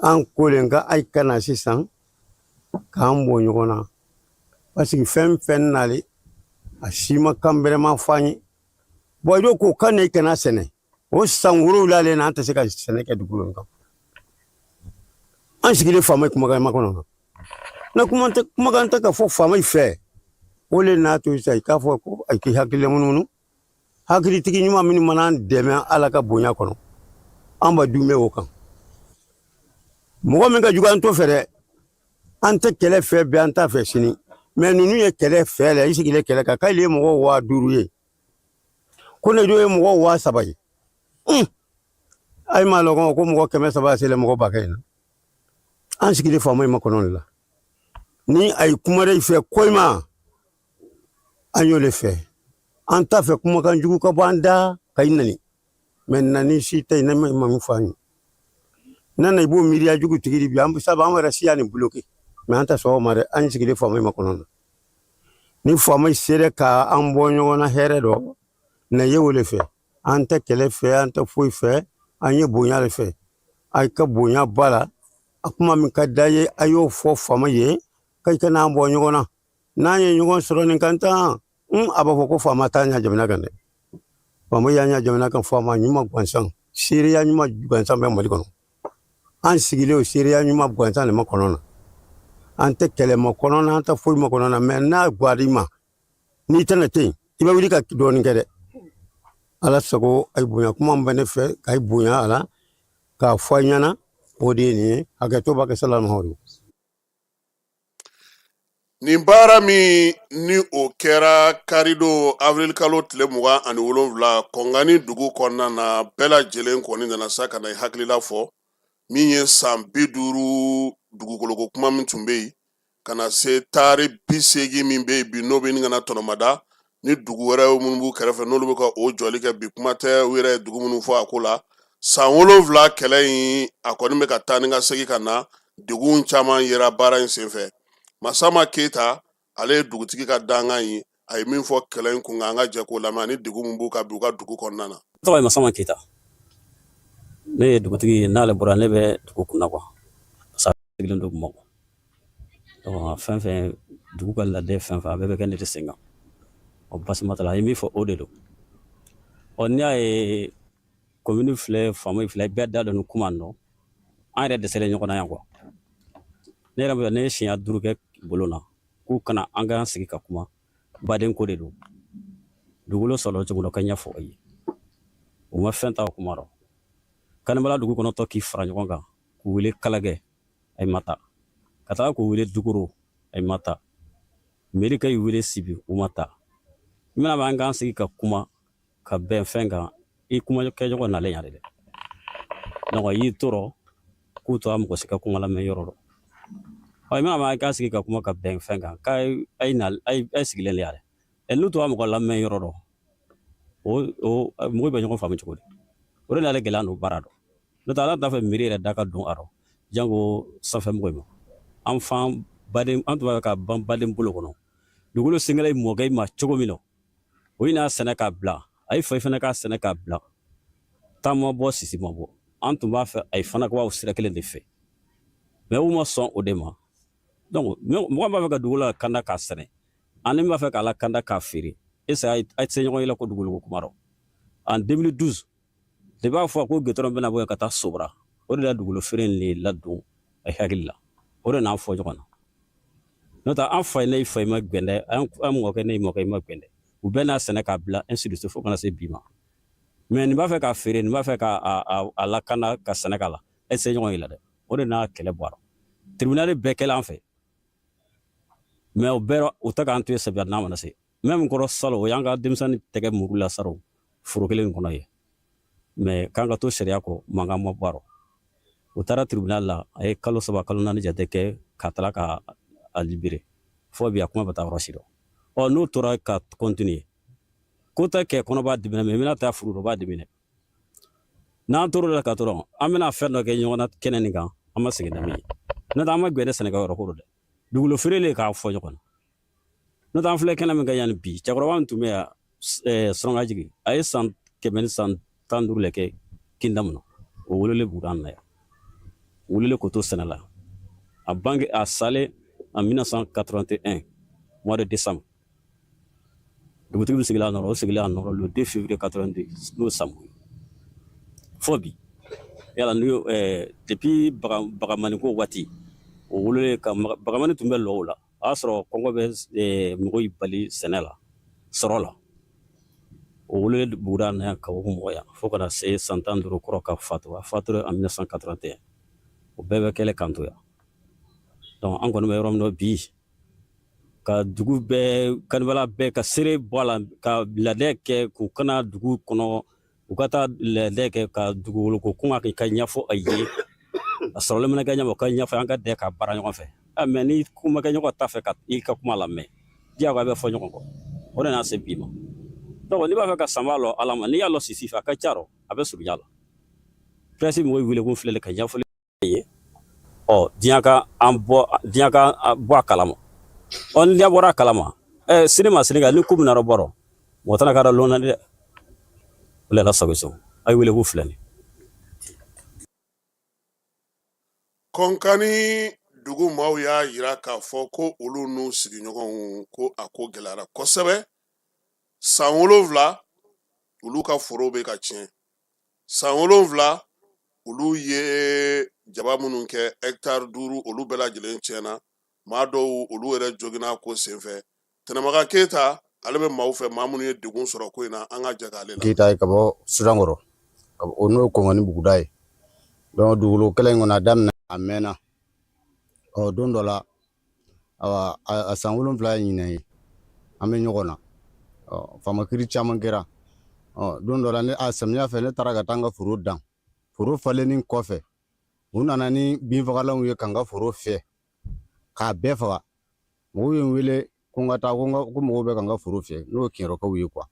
An kolen ka ayi ka na sisan k'an bɔ ɲɔgɔn na, parce que fɛn fɛn nalen, a si ma kan bɛrɛma fɔ an ye. Bɔn, i ko kan ne kana sɛnɛ o san 7 le na, an tɛ se ka sɛnɛ kɛ dugukolo kan. An sigilen faama kumakan ma kɔnɔ na, kuma tɛ, kumakan tɛ ka fɔ faama fɛ. O le n'a to sisan i k'a fɔ ko a k'i hakili munumunu. Hakilitigi ɲuman minnu mana an dɛmɛ Ala ka bonya kɔnɔ, an b'a dunbɛ o kan. Mɔgɔ min ka jugu, an t'o fɛ dɛ. An tɛ kɛlɛ fɛ bi, an t'a fɛ sini. Mɛ ninnu ye kɛlɛ fɛ la, i sigilen kɛlɛ kan k'ale ye mɔgɔ 5000 ye, ko ne ye mɔgɔ 3000 ye. A ye maa lɔgɔ ko mɔgɔ 300 selen mɔgɔ ba kɛ na. An sigilen faama in ma kɔnɔ de la. Ni a ye kuma i fɛ ko i ma, an y'o de fɛ. An t'a fɛ kumakan jugu ka bɔ an da ka i nani. Mɛ nani si tɛ yen, ne ma min fɔ an ye n'a na, i b'o miiriya jugu tigi di bi. An sabu an yɛrɛ siya nin bloqué, mɛ an tɛ sɔn o ma dɛ. An sigilen faama in ma kɔnɔ na, ni faama sera ka an bɔ ɲɔgɔn na hɛrɛ dɔ na ye o de fɛ. An tɛ kɛlɛ fɛ, an tɛ foyi fɛ, an ye bonya de fɛ. A ka bonya ba la, a kuma min ka da ye, a y'o fɔ faama ye k'i ka n'an bɔ ɲɔgɔn na. N'an ye ɲɔgɔn sɔrɔ nin kan tan, a b'a fɔ ko faama t'a ɲɛ jamana kan dɛ. Faama y'a ɲɛ jamana kan, faama ɲuman gansan, seereya ɲuman gansan bɛ Mali kɔnɔ. An sigilen o seereya ɲuman gansan de ma kɔnɔ na. An tɛ kɛlɛ ma kɔnɔ na, an tɛ foyi ma kɔnɔ na. Mɛ n'a gwad'i ma, n'i tɛna ten, i bɛ wuli ka dɔɔnin kɛ dɛ. Ala sago a ye bonya. Kuma min bɛ ne fɛ k'a ye bonya a la k'a fɔ a ɲɛna, o de ye nin ye. Hakɛto b'a kɛ salamahadu. Nin baara min ni o kɛra karidon avril kalo tile 27 Kɔngani dugu kɔnɔna na, bɛɛ lajɛlen kɔni nana sa ka na i hakilila fɔ. Min ye san 50 dugukoloko kuma min tun bɛ yen, ka na se taari 80 min bɛ yen bi, n'o bɛ ɲini ka na tɔnɔmada ni dugu wɛrɛw minnu b'u kɛrɛfɛ, n'olu bɛ ka o jɔli kɛ bi, kuma tɛ u yɛrɛ ye dugu minnu fɔ a ko la. San 7 kɛlɛ in, a kɔni bɛ ka taa ni ka segin ka na, degun caman yera baara in senfɛ. Masama Keyita, ale ye dugutigi ka dankan ye, a ye min fɔ kɛlɛ in kun kan, an ka jɛ k'o lamɛn, ani degun min b'u kan bi u ka dugu kɔnɔna na. Ne tɔgɔ ye Masama Keyita, ne ye dugutigi ye. N'ale bɔra, ne bɛ dugu kunna quoi, parce que a sigilen don Bamakɔ. Fɛn fɛn dugu ka ladɛ fɛn fɛn, a bɛɛ bɛ kɛ ne de sen kan. Ɔ, basima t'a la, a ye min fɔ, o de don. Ɔ, n'i y'a ye komini filɛ, faamaw filɛ, bɛɛ da don kuma nɔ, an yɛrɛ dɛsɛlen ɲɔgɔn na yan quoi. Ne yɛrɛ bɛ ne ye siɲɛ 5 kɛ bulon na k'u kana an k'an sigi ka kuma. Baden ko de don, dugukolo sɔrɔ cogo dɔ ka ɲɛfɔ o ye. U ma fɛn ta o kuma rɔ. Kanibala dugu kɔnɔtɔ k'i fara ɲɔgɔn kan k'u wele Kalagɛ, a ma ta. Ka taga k'u wele Dukoro, a ma ta. Meri ka wele Sibi, u ma ta. I mana an k'an sigi ka kuma ka bɛn fɛn kan, i kuma kɛɲɔgɔn nalen yan dɛ. Donc i y'i tɔɔrɔ k'u to a mɔgɔ si ka kuma lamɛn yɔrɔ dɔ. Ɔ, i mana an k'an sigi ka kuma ka bɛn fɛn kan, k'a ye na, a ye sigilen le yan dɛ. Ɛ, n'u to a mɔgɔ lamɛn yɔrɔ dɔ, o mɔgɔw bɛ ɲɔgɔn faamu cogo di? O de n'ale gɛlɛya don baara dɔ. N'o tɛ, ala t'a fɛ miiri yɛrɛ da ka don a rɔ, jango sanfɛ mɔgɔ ma. An fan baden, an tun b'a fɛ ka ban baden bolo kɔnɔ. Dugukolo senkɛlɛ mɔkɛ ma cogo min na, o ye n'a sɛnɛ k'a bila, a ye fa fana k'a sɛnɛ k'a bila, taa ma bɔ, sisi ma bɔ. An tun b'a fɛ a ye fana ka sira kelen de fɛ, mais u ma sɔn o de ma. Donc mɔgɔ b'a fɛ ka dugu la kanda k'a sɛnɛ, ani min b'a fɛ k'a la kanda k'a feere, est ce que a tɛ se ɲɔgɔn ye la ko dugukolo ko kuma rɔ? En 2012 de b'a fɔ ko goudron bɛna bɔ yen ka taa Sobara. O de la dugukolo feere in de ladon a hakili la, o de n'an fɔ ɲɔgɔn na. N'o tɛ, an fa ne fa ma gbɛndɛ, an mɔkɛ ne mɔkɛ ma gbɛndɛ, u bɛɛ n'a sɛnɛ k'a bila, ainsi de suite, fo kana se bi ma. Mais nin b'a fɛ k'a feere, nin b'a fɛ ka a lakana ka sɛnɛ k'a la, e tɛ se ɲɔgɔn ye la dɛ. O de n'a kɛlɛ bɔra tribunal bɛɛ kɛla an fɛ, mais o bɛɛ u tɛ k'an to yen. Samiya n'a mana se même kɔrɔ salon, o y'an ka denmisɛnnin tɛgɛ muru la saro foro kelen in kɔnɔ ye, mais k'an ka to sariya kɔ, mankan ma bɔ a rɔ. U taara tribunal la, a ye kalo 3, kalo 4 jate kɛ ka tila ka a libéré. Fo bi, a kuma bɛ taa yɔrɔ si dɔn. Ɔ, n'o tora ka continuer, ko tɛ kɛ kɔnɔ b'a diminɛ, mais i bɛna taa furu dɔ b'a diminɛ. N'an tor'o la ka to, an bɛna fɛn dɔ kɛ ɲɔgɔn na kɛnɛ nin kan, an ma segin ni min ye. N'o tɛ, an ma gbɛdɛ sɛnɛkɛ yɔrɔ ko dɛ, dugukolo feere le k'a fɔ ɲɔgɔn na. N'o tɛ, an filɛ kɛnɛ min kan yan bi, cɛkɔrɔba min tun bɛ yan, Sɔrɔngajigi, a ye san 115 le kɛ kinda na. O wololen buguda na yan, wololen k'o to sɛnɛ la. A bange, a salen en 1981, mois de décembre. Dugutigi bɛ sigilen a nɔ, o sigilen a nɔ le 2 février 82, n'o Sanbu ye. Fo bi yala n'u depuis bagamani ko waati, o wololen ka bagamani tun bɛ lɔ o la, o y'a sɔrɔ kɔngɔ bɛ mɔgɔw bali sɛnɛ la, sɔrɔ la. O wololen buguda na yan ka o mɔgɔ yan fo ka na se san 15 kɔrɔ ka fatu. A fatura en 1981. O bɛɛ bɛ kɛlɛ kanto yan. Donc an kɔni bɛ yɔrɔ min na bi, ka dugu bɛɛ kanibala bɛɛ ka seere bɔ a la, ka ladɛ kɛ k'u kana dugu kɔnɔ, u ka taa ladɛ kɛ ka dugukolo ko kuma kɛ ka ɲɛfɔ a ye. A sɔrɔlen mana kɛ ɲɛfɔ, ka ɲɛfɔ, an ka dɛ ka baara ɲɔgɔn fɛ. Mais ni kumakɛɲɔgɔn t'a fɛ ka i ka kuma lamɛn, diyagoya bɛ fɔ ɲɔgɔn kɔ. O de n'a se bi ma. Donc n'i b'a fɛ ka sanba lɔ ala ma, n'i y'a lɔ sisi fɛ, a ka ca rɔ, a bɛ surunya la. Presse mɔgɔw wele ko filɛ ka ɲɛfɔli ye. Ɔ, diɲɛ ka an bɔ, diɲɛ ka bɔ a kalama. Ɔ, ni diɲɛ bɔra a kalama, ɛ, sini ma sini kan ni ko min nana bɔ, mɔgɔ tɛna k'a lɔn na dɛ. O de la sago so a ye wele ko filɛ nin. Kɔnkani dugu maaw y'a yira k'a fɔ ko olu n'u sigiɲɔgɔnw ko a ko gɛlɛyara kosɛbɛ. San 7, olu ka foro bɛ ka tiɲɛ. San 7, olu ye jaba minnu kɛ hɛkitari 5, olu bɛɛ lajɛlen tiɲɛna. Maa dɔw, olu yɛrɛ joginna ko senfɛ. Tɛnɛmaga Keyita, ale bɛ maaw fɛ, maa minnu ye degun sɔrɔ ko in na, an ka jɛ k'ale la. Keyita ye ka bɔ Surankɔrɔ, o n'o ye Kɔnkɔni buguda ye. Donc dugukolo kɛlɛ in kɔni, a daminɛ a mɛnna. Ɔ, don dɔ la, awa, a san 7 ye ɲinɛ ye an bɛ ɲɔgɔn na. Ɔ, faama kiri caman kɛra. Ɔ, don dɔ la, ne a samiya fɛ, ne taara ka taa n ka foro dan. Foro falenni kɔfɛ, u nana ni binfagalanw ye ka n ka foro fiyɛ k'a bɛɛ faga. Mɔgɔw ye n wele ko n ka taa, ko mɔgɔw bɛ ka n ka foro fiyɛ, n'o ye Kɛrɔkaw ye quoi,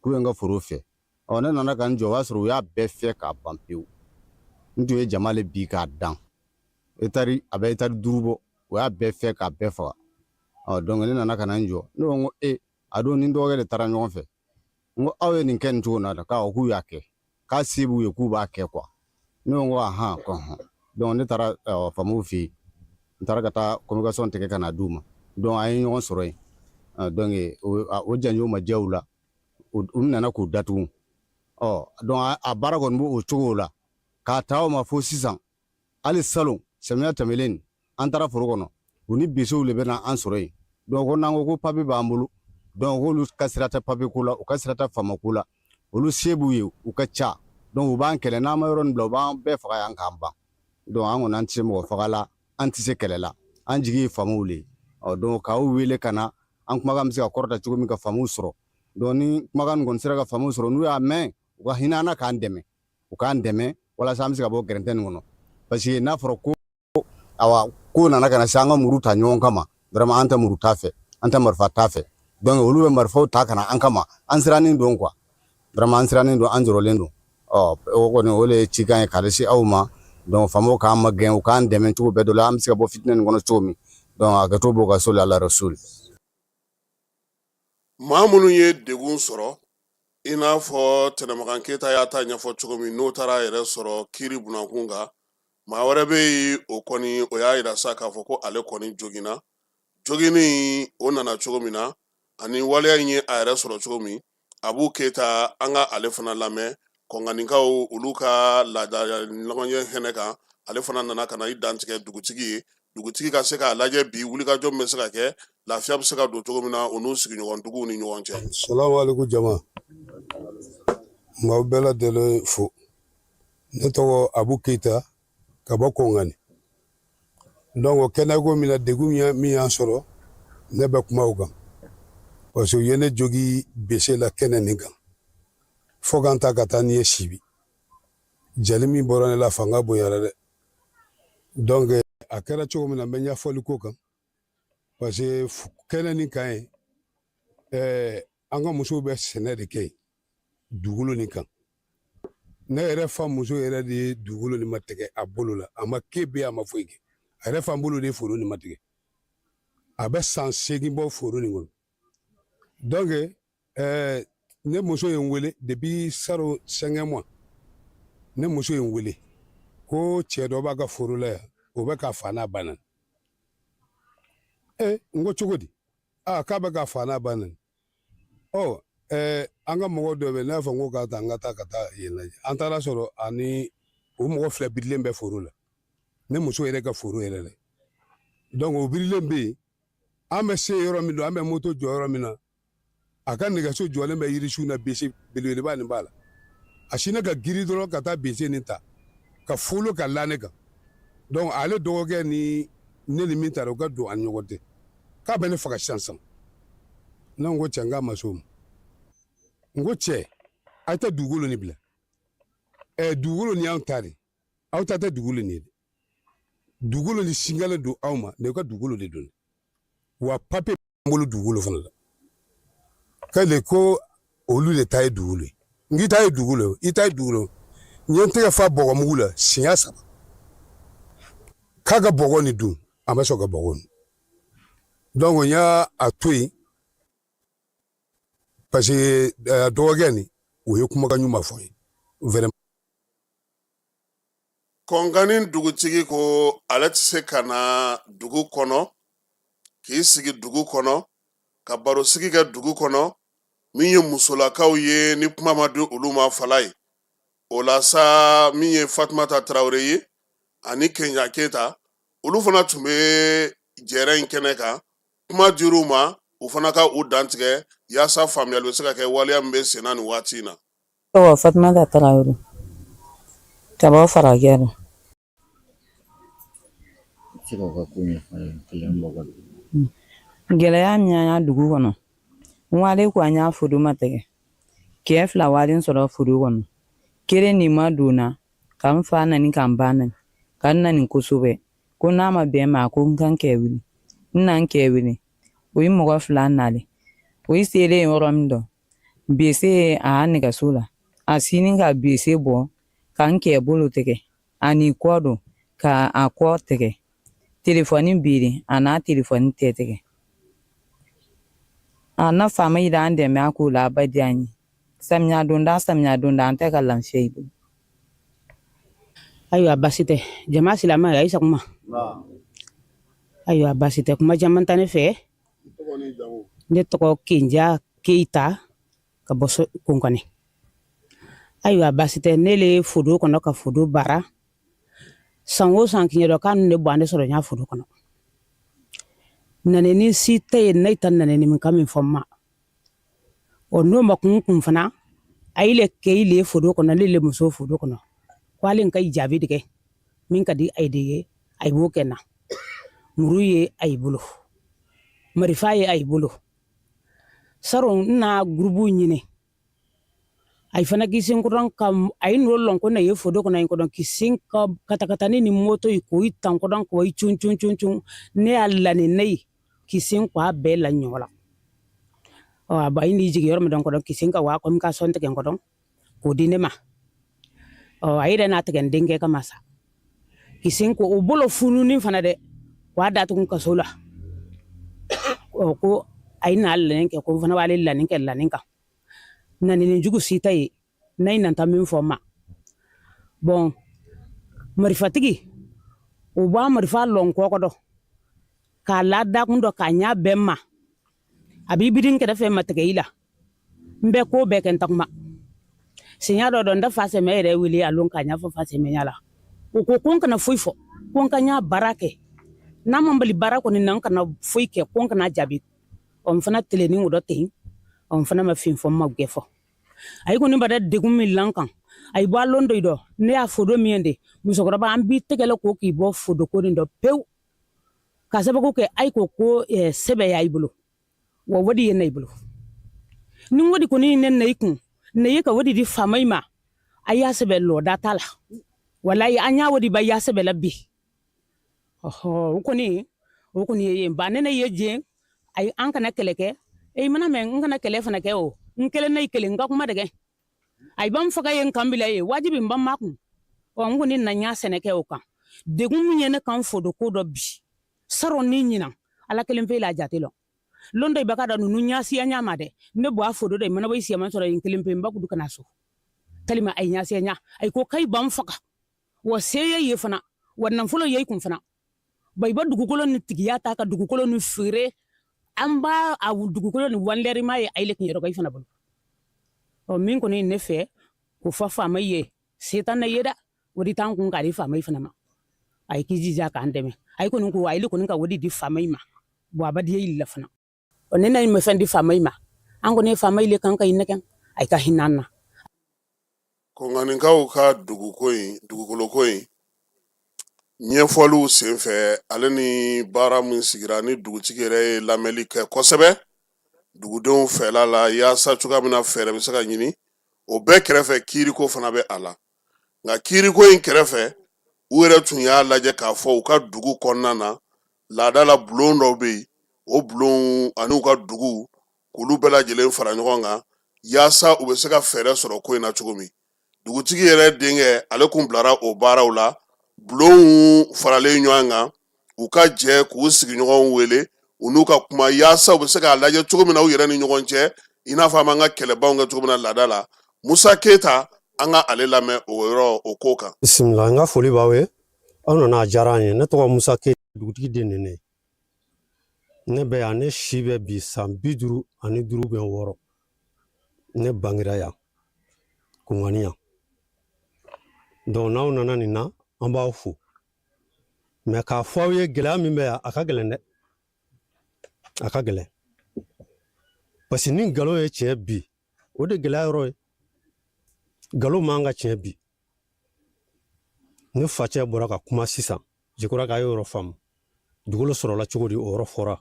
k'u ye n ka foro fiyɛ. Ɔ, ne nana ka n jɔ, o y'a sɔrɔ u y'a bɛɛ fiyɛ k'a ban pewu. N tun ye jama le bi k'a dan, etari a bɛ etari 5 bɔ, o y'a bɛɛ fiyɛ k'a bɛɛ faga. Ɔ, donc ne nana ka na n jɔ, ne ko n ko e, a don ni n dɔgɔkɛ de taara ɲɔgɔn fɛ, n ko aw ye nin kɛ nin cogo na k'a k'u y'a kɛ, k'a se b'u ye, k'u b'a kɛ quoi. Ne ko n ko ahan, ko hɔn. Donc ne taara faamaw fɛ yen. N taara ka taa communication tigɛ ka na d'u ma. Donc an ye ɲɔgɔn sɔrɔ yen. Donc o janjo ma diya u la, u nana k'u datugu. Ɔ donc a baara kɔni b'o cogo la k'a ta o ma fo sisan. Hali salon samiya tɛmɛlen, an taara foro kɔnɔ, u ni besew de bɛna an sɔrɔ yen. Donc ko n'an ko ko papiye b'an bolo, donc k'olu ka sira tɛ papiye ko la, u ka sira tɛ faama ko la, olu se b'u ye, u ka ca. Donc u b'an kɛlɛ, n'an ma yɔrɔ nin bila, u b'an bɛɛ faga yan k'an ban. Donc an kɔni, an tɛ se mɔgɔ faga la, an tɛ se kɛlɛ la, an jigi ye faamaw le ye. Ɔ donc k'aw wele ka na, an kumakan bɛ se ka kɔrɔta cogo min ka faamaw sɔrɔ. Donc ni kumakan nin kɔni sera ka faamaw sɔrɔ, n'u y'a mɛn, u ka hinɛ an na k'an dɛmɛ, u k'an dɛmɛ walasa an bɛ se ka bɔ gɛrɛntɛ nin kɔnɔ. Parce que n'a fɔra ko awa ko nana ka na se an ka muru ta ɲɔgɔn kama, vraiment an tɛ muru ta fɛ, an tɛ marifa ta fɛ. Donc olu bɛ marifaw ta ka na an kama, an sirannen don quoi. Vraiment an sirannen don, an jɔrɔlen don. Ɔ o kɔni, o de ye cikan ye k'a lase aw ma. Donc faamaw k'an magɛn, u k'an dɛmɛ cogo bɛɛ dɔ la, an bɛ se ka bɔ fitinɛ nin kɔnɔ cogo min. Donc a kɛto b'o ka so la ala rasul. Maa minnu ye degun sɔrɔ, i n'a fɔ Tɛnɛmagan Keyita y'a ta ɲɛfɔ cogo min, n'o taara a yɛrɛ sɔrɔ kiiri bunankun kan, maa wɛrɛ bɛ yen, o kɔni o y'a yira sa k'a fɔ ko ale kɔni joginna. Joginni o nana cogo min na ani waleya in ye a yɛrɛ sɔrɔ cogo min, Abu Keyita, an ka ale fana lamɛn. Kɔnkaninkaw olu ka laada ɲɔgɔnye kɛnɛ kan, ale fana nana ka na i dantigɛ dugutigi ye, dugutigi ka se k'a lajɛ bi wulikajɔ min bɛ se ka kɛ, lafiya bɛ se ka don cogo min na u n'u sigiɲɔgɔn duguw ni ɲɔgɔn cɛ. Salamu alaikum jama, n b'aw bɛɛ lajɛlen fo. Ne tɔgɔ Abu Keyita ka bɔ Kɔngani. Donc kɛnɛko min na, degun min y'an sɔrɔ, ne bɛ kuma o kan parce que u ye ne jogi bese la kɛnɛ nin kan fo ka n ta ka taa ni ye Sibi. Jali min bɔra ne la, fanga bonyara dɛ. Donc a kɛra cogo min na, n bɛ ɲɛfɔli ko kan parce que kɛnɛ nin kan yen, an ka musow bɛ sɛnɛ de kɛ yen dugukolo nin kan. Ne yɛrɛ fa muso yɛrɛ de ye dugukolo nin matigɛ a bolo la, a ma ke bɛ, a ma foyi kɛ, a yɛrɛ fa bolo de ye foro nin matigɛ. A bɛ san 8 bɔ foro nin kɔnɔ. Donc ne muso ye n wele depuis salon 5 mois. Ne muso ye n wele ko cɛ dɔ b'a ka foro la yan, o bɛ k'a fa n'a ba nani. N ko cogo di? Aa, k'a bɛ k'a fa n'a ba nani. Ɔ an ka mɔgɔ dɔ bɛ, ne y'a fɔ n ko k'a ta, an ka taa ka taa yen lajɛ. An taara sɔrɔ ani o mɔgɔ fila birilen bɛ foro la, ne muso yɛrɛ ka foro yɛrɛ la. Donc o birilen bɛ yen, an bɛ se yɔrɔ min don, an bɛ moto jɔ yɔrɔ min na, a ka nɛgɛso jɔlen bɛ yirisun na, bese belebeleba nin b'a la. A sinna ka giri dɔrɔn ka taa bese nin ta ka folo ka la ne kan. Donc ale dɔgɔkɛ ni ne ni min taara, u ka don an ni ɲɔgɔn cɛ k'a bɛ ne faga sisan sisan. Ne ko cɛ, n k'a ma s'o ma. N ko cɛ, a tɛ dugukolo nin bila. Dugukolo nin y'anw ta de, aw ta tɛ dugukolo nin ye dɛ. Dugukolo nin singalen don aw ma, nin ka dugukolo de don wa, papiye b'an bolo dugukolo fana la. K'ale ko olu de ta ye dugukolo ye. N k'i ta ye dugukolo ye, i ta ye dugukolo ye. N ye n tɛgɛ fa bɔgɔmugu la siɲɛ 3 k'a ka bɔgɔ nin dun, a ma sɔn ka bɔgɔ dun. Donc n y'a a to yen parce que dɔgɔkɛ nin, o ye kumakan ɲuman fɔ n ye vraiment. Kɔnkanin dugutigi ko ale tɛ se ka na dugu kɔnɔ k'i sigi dugu kɔnɔ ka barosigi kɛ dugu kɔnɔ min ye musolakaw ye ni kuma ma di olu ma fala ye. O la sa, min ye Fatumata Tarawele ye ani Kenja Keyita, olu fana tun bɛ jɛrɛ in kɛnɛ kan. Kuma dir'u ma, u fana ka u dantigɛ yaasa faamuyali bɛ se ka kɛ waleya min bɛ senna nin waati in na. Tɔgɔ Fatumata Tarawele ka bɔ Farajɛ la. Se k'aw ka ko ɲɛfɔ an ye, gɛlɛya min b'aw ka dugu. Gɛlɛya min y'an ya dugu kɔnɔ, n wale ko an y'a foro matigɛ. Kɛ fila wari sɔrɔ foro kɔnɔ. Kelen nin ma donna ka n fa nani, ka n ba nani, ka n nani kosɛbɛ. Ko n'a ma bɛn ma, ko n kan kɛ wuli. N na n kɛ wuli. O ye mɔgɔ fila nale. O ye selen yɔrɔ min dɔn. Bese ye a nɛgɛso la. A sini ka bese bɔ ka n kɛ bolo tigɛ. Ani kɔ don ka a kɔ tigɛ. Telefɔni biri a n'a telefɔni tɛ tigɛ. A na faama yi an dɛmɛ a ko la, a ba diya an ye. Samiya donda, an tɛ ka lafiya i bolo. Ayiwa, basi tɛ. Jama silamɛ, a ye sakuma. Ayiwa, baasi tɛ, kuma caman tɛ ne fɛ. Ne tɔgɔ Kenja Keyita ka bɔ Konkani. Ayiwa, baasi tɛ. Ne le fodo kɔnɔ ka fodo baara san o san. Kiɲɛdɔka ninnu de bɔ an de sɔrɔ n y'a fodo kɔnɔ. Naneni si tɛ yen ne ta naneni min ka min fɔ n ma. Ɔ, n'o ma kun kun fana, a yi le kɛ i le fodo kɔnɔ, ne le muso fodo kɔnɔ, ko ale ka i jaabi tigɛ min ka di a ye de ye, a b'o kɛ n na. Muru ye a yi bolo, marifa ye a yi bolo. Saron n na gurubu ɲini, a fana k'i sen kɔrɔ ka a ye n'o lɔn ko ne ye fodo kɔnɔ yen kɔnɔ k'i sen ka katakatani ni moto ye k'o tan kɔdɔn k'o cun cun cun cun. Ne y'a lani ne ye k'i sen k'a bɛɛ la ɲɔgɔn la. Ɔ, a ba n'i jigin yɔrɔ min dɔn kɔdɔn k'i sen ka waa komi ka sɔn tigɛ kɔdɔn k'o di ne ma. Ɔ, a yɛrɛ n'a tigɛ n denkɛ kama sa k'i sen ko o bolo fununi fana dɛ k'a datugu kaso la. Ɔ, ko a ye n'a lani kɛ, ko n fana b'ale lani kɛ lani kan. Nanini jugu si tɛ yen n'a ye nanta min fɔ n ma. Bɔn, marifatigi o b'a marifa lɔn kɔkɔ dɔ k'a la dakun dɔ k'a ɲa bɛɛ ma. A b'i biri n kɛrɛfɛ ma tigɛ i la. N bɛ ko bɛɛ kɛ n takuma siɲɛ dɔ dɔn. N tɛ fa sɛmɛ yɛrɛ wele a lon k'a ɲɛfɔ fa sɛmɛ ɲa la. O ko ko n kana foyi fɔ, ko n ka ɲa baara kɛ n'a ma bali baara kɔni na, n kana foyi kɛ, ko n kana jaabi. Ɔ, n fana tilenni o dɔ ten. Ɔ, n fana ma fin fɔ, n ma gɛ fɔ. A yi kɔni bada degun min lan kan, a yi bɔ a lon dɔ i dɔ. Ne y'a fodo min ye de, musokɔrɔba, an b'i tɛgɛ la ko k'i bɔ fodo ko nin dɔ pewu k'a sababu kɛ ayi ko ko sɛbɛ y'a bolo wa wadi ye ne bolo. Ni wadi kɔni ne na i kun ne ye ka wadi di faama i ma, a y'a sɛbɛ lɔda t'a la. Walayi, an y'a wadi ba y'a sɛbɛ la bi. Ɔhɔ, o kɔni ye yen ba ne ne ye jɛn. Ayi, an kana kɛlɛ kɛ. E mana mɛn, n kana kɛlɛ fana kɛ. O n kelen ne kelen n ka kuma de kɛ. Ayi, ba n faga ye n kan bila ye wajibi n ba ma kun. Ɔ, n kɔni na n y'a sɛnɛ kɛ o kan. Degun min ye ne kan fodo ko dɔ bi sarɔ ni ɲinan, Ala kelen pe la jate lɔ. Lon dɔ i b'a ka da ninnu ɲasiya ɲa ma dɛ. Ne bɔ a fodo dɔ i mana bɔ i siyaman sɔrɔ yen kelen pe n ba kudu kana so talima. Ayi, ɲasiya ɲa ayi ko kayi ban faga wa se ye ye fana wa nafolo ye i kun fana ba i ba dugukolo ni tigiya ta ka dugukolo ni feere. An b'a a dugukolo ni wanlɛrima ye ayi le kun yɔrɔ i fana bolo. Ɔ, min kɔni ne fɛ k'o fɔ faama ye, se t'an na ye dɛ. O de t'an kun k'a di faama fana ma. A ye k'i jija k'an dɛmɛ. A ye kɔni ko a ye kɔni ka o de di faama ma. Bɔn, a ba di i la fana. Ɔ, ne na ma fɛn di faama ma. An kɔni ye faama le kan ka i nɛgɛn a ka hinɛ an na. Konganinkaw ka duguko in, dugukoloko in ɲɛfɔliw senfɛ, ale ni baara min sigira ni dugutigi yɛrɛ ye lamɛnli kɛ kosɛbɛ dugudenw fɛla la, yaasa cogoya min na fɛɛrɛ bɛ se ka ɲini o bɛɛ kɛrɛfɛ. Kiiriko fana bɛ a la, nka kiiriko in kɛrɛfɛ, u yɛrɛ tun y'a lajɛ k'a fɔ u ka dugu kɔnɔna na, laada la bulon dɔw bɛ yen, o bulon ani u ka dugu, k'olu bɛɛ lajɛlen fara ɲɔgɔn kan yaasa u bɛ se ka fɛɛrɛ sɔrɔ ko in na cogo min. Dugutigi yɛrɛ denkɛ, ale kun bilara o baaraw la. Bulonw faralen ɲɔgɔn kan, u ka jɛ k'u sigiɲɔgɔnw wele, u n'u ka kuma yaasa u bɛ se k'a lajɛ cogo min na u yɛrɛ ni ɲɔgɔn cɛ, i n'a fɔ an b'an ka kɛlɛbaw kɛ cogo min na laada la. Musa Keyita, an ka ale lamɛn o yɔrɔ o ko kan. Bisimila, n ka foli b'aw ye. Aw nana, a diyara an ye. Ne tɔgɔ Musa Keyita, dugutigi den de ne ye. Ne bɛ yan, ne si bɛ bi san 55 bɛ 6. Ne bangira yan Kungani yan. Donc n'aw nana nin na, an b'aw fo. Mais k'a fɔ aw ye, gɛlɛya min bɛ yan, a ka gɛlɛn dɛ, a ka gɛlɛn, parce que ni nkalon ye tiɲɛ bi, o de gɛlɛya yɔrɔ ye. Nkalon man ka tiɲɛ bi. Ne facɛ bɔra ka kuma sisan, je crois k'a ye yɔrɔ faamu. Dugukolo sɔrɔla cogo di, o yɔrɔ fɔra.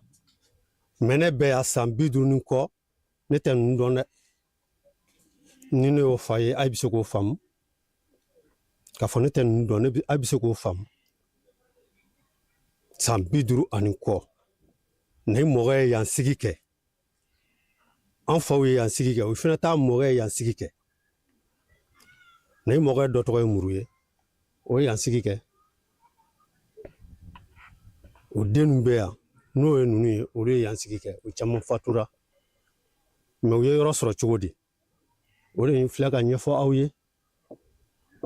Mais ne bɛ yan san 50 ni kɔ, ne tɛ ninnu dɔn dɛ. Ni ne y'o fɔ a ye, a bɛ se k'o faamu k'a fɔ ne tɛ ninnu dɔn. Ne a bɛ se k'o faamu. San 50 ani kɔ, ne mɔgɔ ye yan sigi kɛ, an faw ye yan sigi kɛ, o fana t'a mɔgɔ ye yan sigi kɛ. Ne mɔgɔ dɔ tɔgɔ ye Muru ye, o ye yan sigi kɛ. O den ninnu bɛ yan, n'o ye ninnu ye, olu ye yan sigi kɛ. O caman fatura. Mais u ye yɔrɔ sɔrɔ cogo di, o de ye filɛ ka ɲɛfɔ aw ye.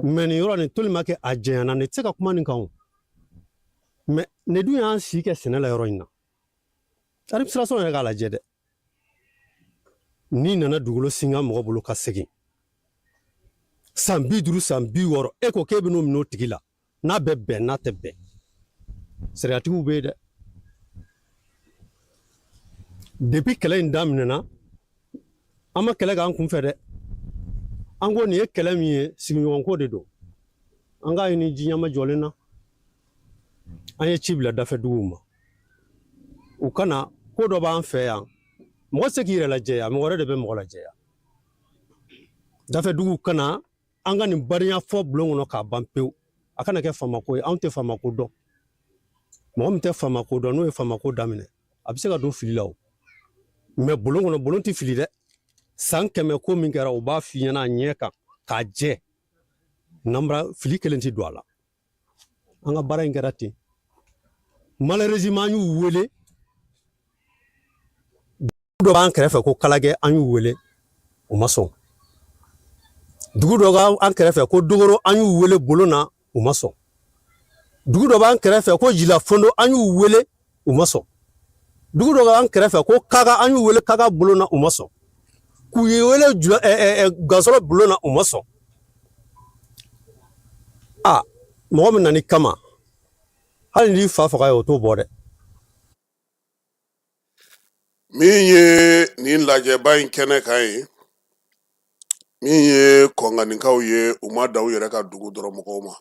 Mais nin yɔrɔ nin toli ma kɛ, a janyana, ne tɛ se ka kuma nin kan. O Mais ne dun y'an si kɛ sɛnɛ la yɔrɔ in na, administration yɛrɛ k'a lajɛ dɛ. N'i nana dugukolo singa mɔgɔ bolo ka segin san 50, san 60, e ko k'e bɛn'o minɛ o tigi la, n'a bɛ bɛn, n'a tɛ bɛn, sariyatigiw bɛ yen dɛ. Depuis kɛlɛ in daminɛna, an ma kɛlɛ k'an kunfɛ dɛ. An ko nin ye kɛlɛ min ye, sigiɲɔgɔnko de don, an k'a ɲini ji ɲɛma jɔlen na. An ye ci bila dafɛ duguw ma, u ka na. Ko dɔ b'an fɛ yan, mɔgɔ tɛ se k'i yɛrɛ lajɛya, mɔgɔ wɛrɛ de bɛ mɔgɔ lajɛya. Dafɛ duguw ka na, an ka nin badenya fɔ bulon kɔnɔ k'a ban pewu. A kana kɛ faamako ye, anw tɛ faamako dɔn. Mɔgɔ min tɛ faamako dɔn, n'o ye faamako daminɛ, a bɛ se ka don fili la o. Mais bulon kɔnɔ, bulon tɛ fili dɛ. San 100 ko min kɛra, u b'a f'i ɲɛna a ɲɛ kan k'a jɛ, nanbara fili kelen tɛ don a la. An ka baara in kɛra ten. Malheureusement, an y'u wele. Dugu dɔ b'an kɛrɛfɛ ko Kalagɛ, an y'u wele, u ma sɔn. Dugu dɔ b'an kɛrɛfɛ ko Dogoro, an y'u wele bulon na, u ma sɔn. Dugu dɔ b'an kɛrɛfɛ ko Jilafondo, an y'u wele, u ma sɔn. Dugu dɔ b'an kɛrɛfɛ ko Kaga, an y'u wele Kaga bulon na, u ma sɔn. K'u ye wele Gansɔrɔ bulon na, u ma sɔn. A mɔgɔ min nan'i kama, hali n'i fa faga ye, o t'o bɔ dɛ. Min ye nin lajɛba in kɛnɛ kan ye, min ye kɔnkaninkaw ye, u ma dan u yɛrɛ ka dugu dɔrɔn mɔgɔw ma,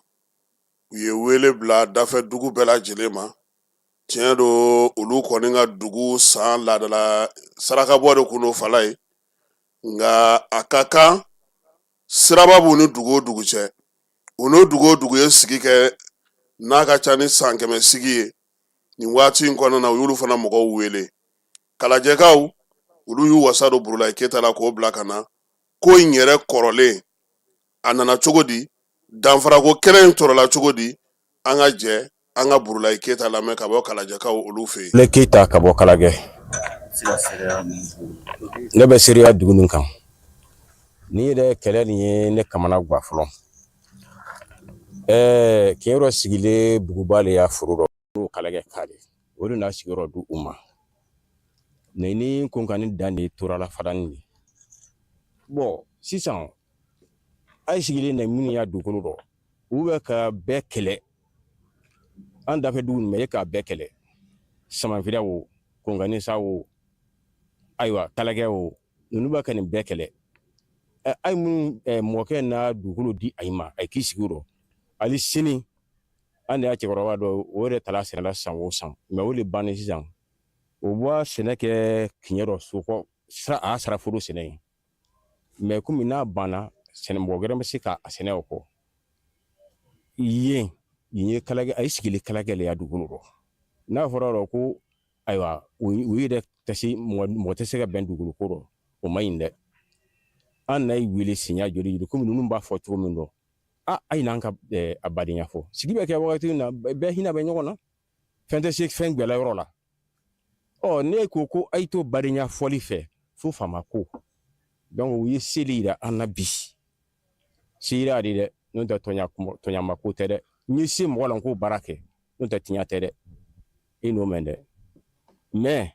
u ye wele bila dafɛ dugu bɛɛ lajɛlen ma. Tiɲɛ don, olu kɔni ka dugu san laadala sarakabɔ de kun don fala ye, nka a ka kan siraba b'u ni dugu o dugu cɛ, u n'o dugu o dugu ye sigi kɛ n'a ka ca ni san 100 sigi ye nin waati in kɔnɔna na, u y'olu fana mɔgɔw wele. Kalajɛkaw, olu y'u wasa don Burulayi Keyita la k'o bila ka na. Ko in yɛrɛ kɔrɔlen, a nana cogo di? Danfarako kɛnɛ in tɔrɔla cogo di? An ka jɛ an ka Burulayi Keyita lamɛn ka bɔ Kalajɛkaw olu fɛ yen. Ne Keyita ka bɔ Kalagɛ, ne bɛ seereya dugu nin kan. Nin yɛrɛ kɛlɛ nin ye ne kamana gan fɔlɔ. Ɛɛ kiɲɛrɔ sigilen buguba le ya foro dɔ n'o Kalagɛ k'ale o de n'a sigiyɔrɔ di u ma. Nin ni Konkani dan de tora la fadani de. Bɔn sisan a ye sigilen na minnu y'a dugukolo dɔ, u bɛ ka bɛɛ kɛlɛ. An dafɛ dugu nin bɛ k'a bɛɛ kɛlɛ, Samanfira o, Konkani sa o, ayiwa Kalagɛ o, ninnu bɛ ka nin bɛɛ kɛlɛ. A ye minnu mɔkɛ n'a dugukolo di a ma, a k'i sigi o rɔ hali sini. An de y'a cɛkɔrɔba dɔ, o yɛrɛ tala sɛnɛ la san o san, mɛ o de bannen sisan, o b'a sɛnɛ kɛ kiɲɛ dɔ so kɔ sira, a y'a sara foro sɛnɛ ye. Mɛ komi n'a banna sɛnɛ, mɔgɔ wɛrɛ bɛ se k'a sɛnɛ o kɔ yen. Yen ye Kalagɛ, a ye sigili Kalagɛ le ya dugukolo rɔ. N'a fɔra rɔ ko ayiwa u yɛrɛ tɛ se, mɔgɔ tɛ se ka bɛn dugukolo ko rɔ, o man ɲi dɛ. An n'a ye wele siɲɛ joli joli, komi ninnu b'a fɔ cogo min dɔn, a ye n'an ka a badenya fɔ. Sigi bɛ kɛ wagati min na, bɛɛ hinɛ bɛ ɲɔgɔn na, fɛn tɛ se fɛn gwɛlɛ yɔrɔ la. Ɔ ne ko ko a ye to badenya fɔli fɛ fo faama ko. Donc u ye seli yira an na bi, se yira de dɛ, n'o tɛ tɔɲama ko tɛ dɛ. N ye se mɔgɔ la, n k'o baara kɛ, n'o tɛ tiɲɛ tɛ dɛ, i n'o mɛn dɛ. Mais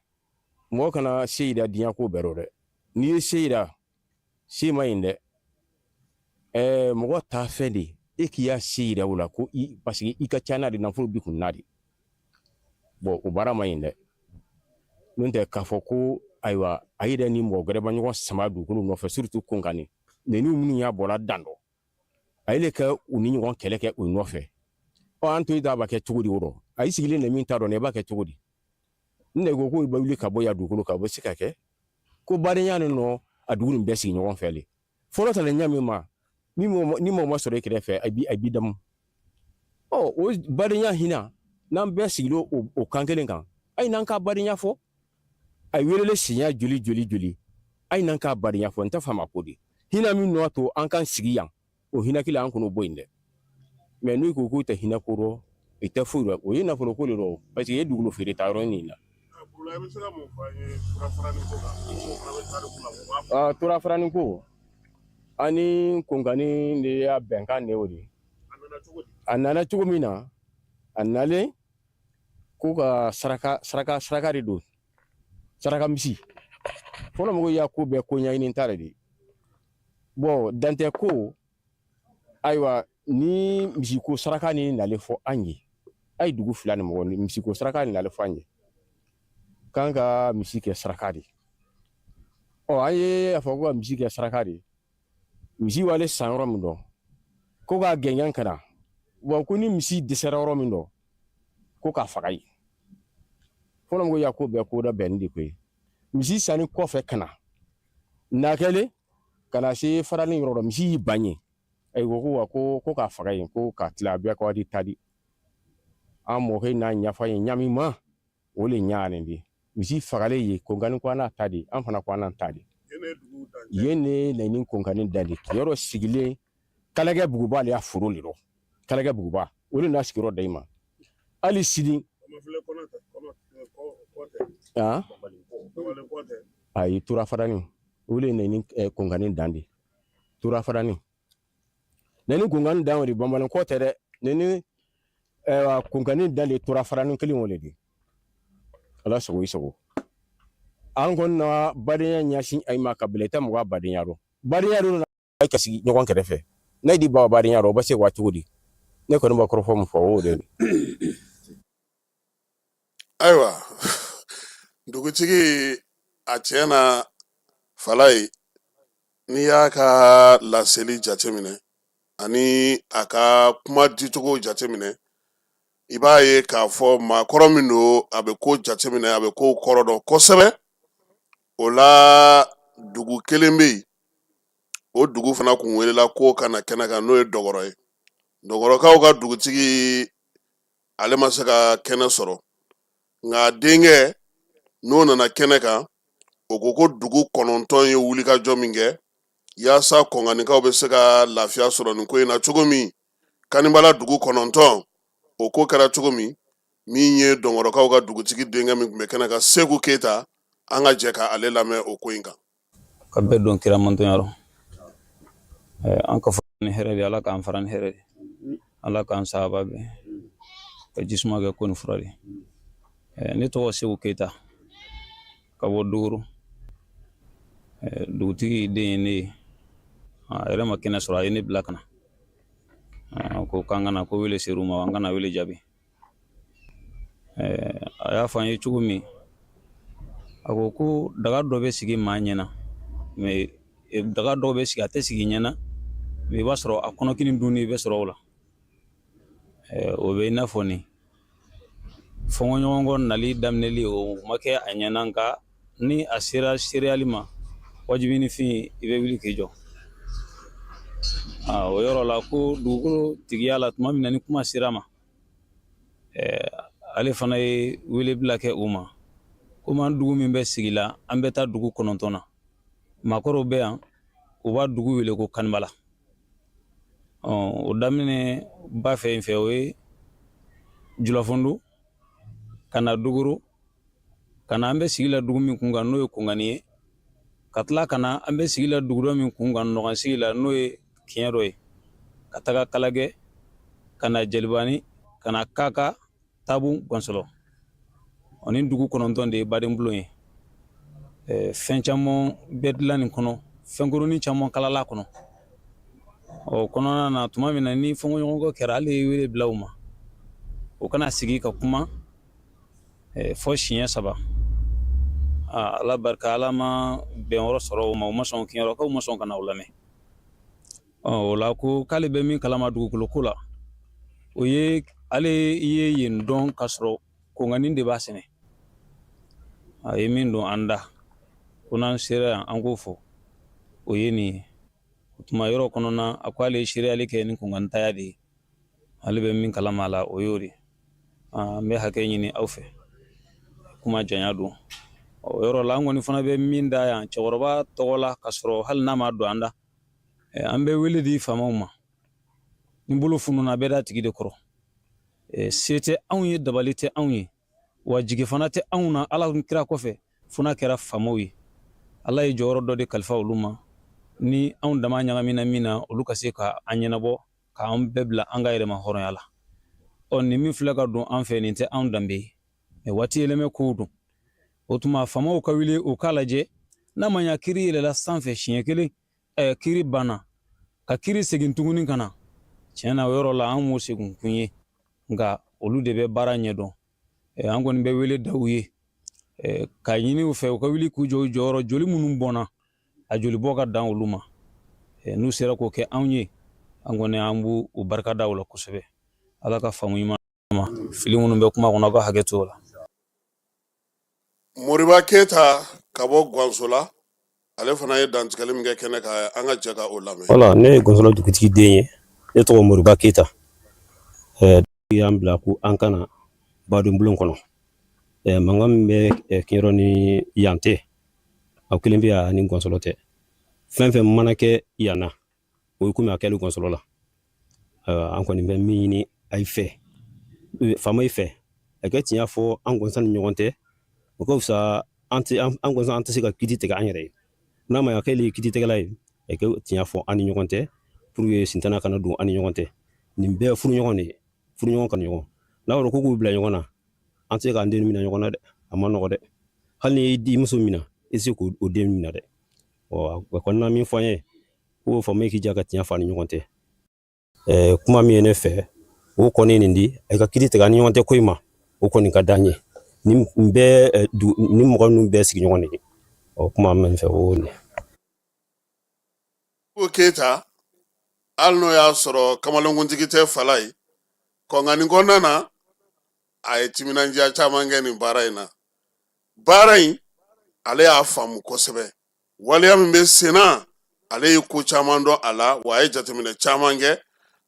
mɔgɔ kana se yira diɲɛ ko bɛɛ rɔ dɛ. N'i ye se yira, se ma ɲi dɛ. Ɛɛ mɔgɔ ta fɛn de e k'i y'a se yira o la ko i parce que i ka ca n'a de nafolo b'i kun n'a de. Bɔn o baara ma ɲi dɛ. N'o tɛ k'a fɔ ko ayiwa a yɛrɛ ni mɔgɔ wɛrɛ ma ɲɔgɔn sama dugukolo nɔfɛ, surtout Konkani ninnu minnu y'a bɔra dan dɔ, a ye kɛ u ni ɲɔgɔn kɛlɛ kɛ u nɔfɛ. Ɔ an to i ta b'a kɛ cogo di o rɔ? A y'i sigilen de min t'a dɔn, i b'a kɛ cogo di? Ne ko k'o bɛ wuli ka bɔ yan dugukolo kan, o bɛ se ka kɛ ko badenya nin nɔ, a dugu nin bɛɛ sigi ɲɔgɔn fɛ le. Fɔlɔ ta ɲa min ma, ni mɔgɔ ma sɔrɔ i kɛrɛfɛ, a b'i damu. Ɔ o badenya hinɛ, n'an bɛɛ sigilen o kan kelen kan, a ye n'an ka badenya fɔ. A ye welele siɲɛ joli joli joli, a ye n'an ka badenya fɔ. N tɛ faama ko de hinɛ min nɔ to an k'an sigi yan, o hinɛ kelen an kɔnɔ bɔ yen dɛ. Mɛ n'u ko k'u tɛ hinɛ ko rɔ, i tɛ foyi rɔ, o ye nafolo ko de rɔ, parce que i ye dugukolo feere ta yɔrɔ nin na. Tora farani ko ani Konkani de y'a bɛnkan de o de. A nana cogo min na, a nalen Ko ka saraka saraka saraka de don, saraka misi. Fɔlɔ mɔgɔw y'a ko bɛɛ ko ɲɛɲini ta de. Bɔn, dantɛ ko ayiwa, ni misiko saraka ni nalen fɔ an ye, a ye dugu fila ni mɔgɔ ni misiko saraka ni nalen fɔ an ye k'an ka misi kɛ saraka de. Ɔ, an ye a fɔ ko ka misi kɛ saraka de, misi wale san yɔrɔ min dɔn ko k'a gɛngɛn ka na. Wa ko ni misi dɛsɛra yɔrɔ min dɔn, ko k'a faga yen. Fɔlɔ mɔgɔw y'a ko bɛɛ ko da bɛnni de koyi. Misi sanni kɔfɛ ka na n'a kɛlen ka na se farali yɔrɔ dɔ, misi y'i ban ye. Ayi, ko wa ko k'a faga yen, ko k'a tila a bɛɛ ka waati ta di. An mɔkɛ n'a ɲɛfɔ ye ɲami ma, o le ɲa de misi fagalen ye. Konkani ko an n'a ta di, an fana ko an n'an ta di. Yen ne nani konkani da de yɔrɔ sigilen Kalagɛ buguba le y'a foro le rɔ. Kalagɛ buguba, o de n'a sigiyɔrɔ da i ma hali sini. Ayi, tura farani, o de nani konkani dan de. Tura farani nani konkani dan, o de bamanan kɔ tɛ dɛ. Nani konkani dan de tura farani kelen, o le de. Ala sago i sago. An kɔni na badenya ɲɛsin ayi ma ka bila i tɛ mɔgɔ badenya dɔn. Badenya dɔn a ka sigi ɲɔgɔn kɛrɛfɛ n'a di ba badenya dɔn, o bɛ se wa cogo di? Ne kɔni b'a kɔrɔfɔ min fɔ, o de. Ayiwa, dugutigi a tiɲɛ na, Falaye, n'i y'a ka laseli jateminɛ ani a ka kuma dicogo jateminɛ, i b'a ye k'a fɔ maakɔrɔ min don, a bɛ ko jateminɛ, a bɛ ko kɔrɔ dɔn kosɛbɛ. O la, dugu kelen bɛ yen, o dugu fana kun welela ko ka na kɛnɛ kan, n'o ye Dɔgɔrɔ ye. Dɔgɔrɔkaw ka dugutigi, ale ma se ka kɛnɛ sɔrɔ, nka denkɛ n'o nana kɛnɛ kan, o ko ko dugu 9 ye wulikajɔ min kɛ yaasa kɔnkanikaw bɛ se ka lafiya sɔrɔ nin ko in na cogo min, Kanibala dugu 9, o ko kɛra cogo min. Min ye Dɔngɔrɔkaw ka dugutigi denkɛ min tun bɛ kɛnɛ kan, Segu Keyita, an ka jɛ ka ale lamɛn o ko in kan. Ka bɛɛ don kira mantɔnya rɔ. An ka fɔ ni hɛrɛ de, Ala k'an fara ni hɛrɛ de, Ala k'an sahaba bɛn ka jisuma kɛ ko ni fura de. Ne tɔgɔ Segu Keyita, ka bɔ Dogoro. Dugutigi den ye ne ye. A yɛrɛ ma kɛnɛ sɔrɔ, a ye ne bila ka na ko k'an ka na, ko wele ser'u ma, an ka na wele jaabi. A y'a fɔ an ye cogo min, a ko ko daga dɔ bɛ sigi maa ɲɛna, mais daga dɔw bɛ sigi, a tɛ sigi ɲɛna, mais i b'a sɔrɔ a kɔnɔkini dunni i bɛ sɔrɔ o la. O bɛ i n'a fɔ nin fɔnkɔɲɔgɔnkɔ nali daminɛli, o ma kɛ a ɲɛna, nka ni a sera seereyali ma, wajibinifin, i bɛ wuli k'i jɔ o yɔrɔ la. Ko dugukolo tigiya la, tuma min na ni kuma sera ma, ale fana ye welebila kɛ u ma. Komi an dugu min bɛ sigi la, an bɛ taa dugu 9 na, maakɔrɔw bɛ yan, u b'a dugu wele ko Kanibala. O daminɛ ba fɛ yen fɛ, o ye Julafondo ka na Dogoro, ka na an bɛ sigi la dugu min kun kan, n'o ye Konkani ye, ka tila ka na an bɛ sigi la dugu dɔ min kun kan nɔgɔn sigi la, n'o ye Kiɲɛ dɔ ye, ka taga Kalagɛ, ka na Jelibani, ka na Kaka, Tabu, Gɔnsɔlɔ. O ni dugu 9 de ye baden bulon ye. Fɛn caman bɛ dilan nin kɔnɔ, fɛnkoronin caman kalala kɔnɔ. O kɔnɔna na, tuma min na ni fɔnkɔɲɔgɔnkɔ kɛra, ale ye wele bila u ma, o kana sigi ka kuma fɔ siɲɛ 3. Ala barika, Ala ma bɛn yɔrɔ sɔrɔ o ma, u ma sɔn kiɲɛrɔkaw ma sɔn ka na u lamɛn. O la, ko k'ale bɛ min kalama dugukolo ko la, o ye ale ye yen dɔn ka sɔrɔ konkani de b'a sɛnɛ. A ye min don an da ko n'an sera yan, an k'o fɔ, o ye nin ye. O tuma yɔrɔ kɔnɔna, a ko ale ye seereyali kɛ ni konkani taya de ye. Ale bɛ min kalama a la, o y'o de. An bɛ hakɛ ɲini aw fɛ, kuma janya don o yɔrɔ la. An kɔni fana bɛ min da yan cɛkɔrɔba tɔgɔ la, ka sɔrɔ hali n'a ma don an da, an bɛ wele di faamaw ma. Ni bolo fununa, bɛɛ da tigi de kɔrɔ. Se tɛ anw ye, dabali tɛ anw ye, wa jigi fana tɛ anw na Ala ni kira kɔfɛ, fo n'a kɛra faamaw ye. Ala ye jɔyɔrɔ dɔ de kalifa olu ma, ni anw dama ɲagamina min na, olu ka se ka an ɲɛnabɔ, k'an bɛɛ bila an ka yɛrɛma hɔrɔnya la. Ɔ, nin min filɛ ka don an fɛ, nin tɛ anw danbe ye. Mɛ waati yɛlɛmɛ kow don. O tuma faamaw ka wuli u k'a lajɛ, n'a ma ɲa kiri yɛlɛla sanfɛ siɲɛ kelen, kiri banna ka kiri segin tuguni ka na. Tiɲɛ na, o yɔrɔ la an m'o segin kun ye, nka olu de bɛ baara ɲɛdɔn. An kɔni bɛ wele da u ye k'a ɲini u fɛ u ka wuli k'u jɔ u jɔyɔrɔ. Joli minnu bɔnna, a joli bɔ ka dan olu ma. N'u sera k'o kɛ anw ye, an kɔni an b'u u barika da o la kosɛbɛ. Ala ka faamu ɲuman ma. Fili minnu bɛ kuma kɔnɔ, aw ka hakɛ to o la. Moriba Keyita ka bɔ Gwansola, ale fana ye dantigɛli min kɛ kɛnɛ kan, an ka jɛ ka o lamɛn. Wala, ne ye Gɔnsɔlɔ dugutigi den ye. Ne tɔgɔ Moriba Keyita. Y'an bila ko an ka na baden bulon kɔnɔ. Mankan min bɛ Kɛɲɛrɔ ni yan tɛ, aw kelen bɛ yan ni Gɔnsɔlɔ tɛ. Fɛn fɛn mana kɛ yan na, o ye komi a kɛli Gɔnsɔlɔ la. An kɔni bɛ min ɲini a fɛ, faama i fɛ, a kɛ tiɲɛ fɔ an gɔnsan ni ɲɔgɔn tɛ. O ka fisa an tɛ an gɔnsan, an tɛ se ka kiti tigɛ an yɛrɛ ye. N'a ma k'ale ye kititigɛla ye, a kɛ tiɲɛ fɔ an ni ɲɔgɔn tɛ, pour que sintana kana don an ni ɲɔgɔn tɛ. Nin bɛɛ furuɲɔgɔn de ye, furuɲɔgɔn ka ɲɔgɔn n'a fɔra ko k'u bila ɲɔgɔn na, an tɛ se k'an den minɛ ɲɔgɔn na dɛ. A ma nɔgɔ dɛ. Hali n'i y'i muso minɛ, i tɛ se k'o den minɛ dɛ. Ɔ a kɔni na min fɔ an ye ko faama k'i ja ka tiɲɛ fɔ an ni ɲɔgɔn tɛ. Kuma min ye ne fɛ, o kɔni nin di a ka kiri tigɛ an ni ɲɔgɔn tɛ ko in ma, o kɔni ka d'an ye. Ni bɛɛ ni mɔgɔ ninnu bɛɛ sigiɲɔgɔn de ye. Ɔ kuma min fɛ, o nin. Ko Keyita, hali n'o y'a sɔrɔ kamalenkuntigi tɛ fala ye kɔnkanni kɔnɔna na, a ye timinandiya caman kɛ nin baara in na. Baara in, ale y'a faamu kosɛbɛ. Waleya min bɛ senna, ale ye ko caman dɔn a la, wa a ye jateminɛ caman kɛ.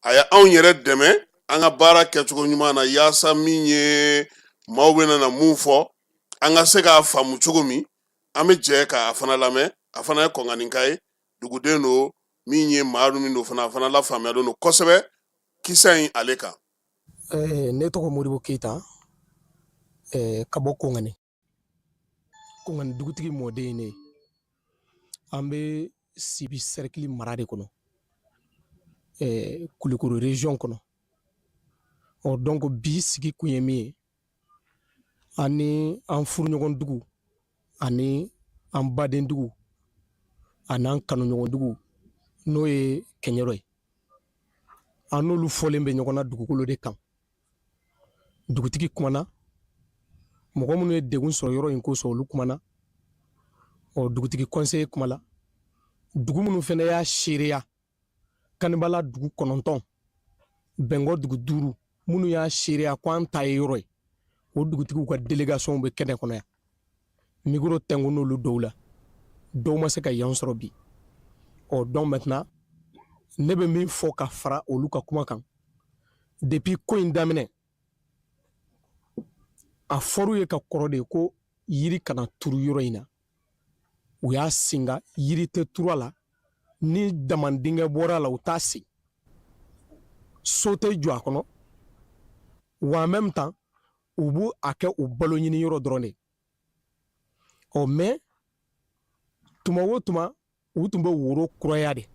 A ye anw yɛrɛ dɛmɛ an ka baara kɛcogo ɲuman na, yaasa min ye maaw bɛna na mun fɔ, an ka se k'a faamu cogo min. An bɛ jɛ k'a fana lamɛn. A fana ye kɔnkanika ye, duguden don. Min ye maa min don fana, a fana lafaamuyalen don kosɛbɛ kisa in ale kan. Ne tɔgɔ Modibo Keyita, ka bɔ Kɔngani. Kɔngani dugutigi mɔden ye ne ye. An bɛ Sibi sɛrikili mara de kɔnɔ, Kulukoro région kɔnɔ. Ɔ donc bi sigi kun ye min ye, an ni an furuɲɔgɔn dugu ani an baden dugu ani kanuɲɔgɔn dugu, n'o ye Kɛɲɛrɔ ye, an n'olu fɔlen bɛ ɲɔgɔn na dugukolo de kan. Dugutigi kumana, mɔgɔ minnu ye degun sɔrɔ yɔrɔ in kosɔn, olu kumana. Ɔ dugutigi conseiller kumala. Dugu minnu fana y'a seereya, Kanibala dugu 9, Bɛnkɔ dugu 5, minnu y'a seereya ko an ta ye yɔrɔ ye, o dugutigiw ka délégation bɛ kɛnɛ kɔnɔ yan. Micro tɛnku n'olu dɔw la, dɔw ma se ka yan sɔrɔ bi. Ɔ donc maintenant, ne bɛ min fɔ ka fara olu ka kuma kan, depuis ko in daminɛ, a fɔr'u ye ka kɔrɔ de ko yiri kana turu yɔrɔ in na. U y'a singa, yiri tɛ turu a la. Ni damandingɛ bɔra a la, u t'a sen, so tɛ jɔ a kɔnɔ. Wa en même temps, u b'u a kɛ u balo ɲini yɔrɔ dɔrɔn de. Ɔ mais tuma o tuma, u tun bɛ woro kuraya de,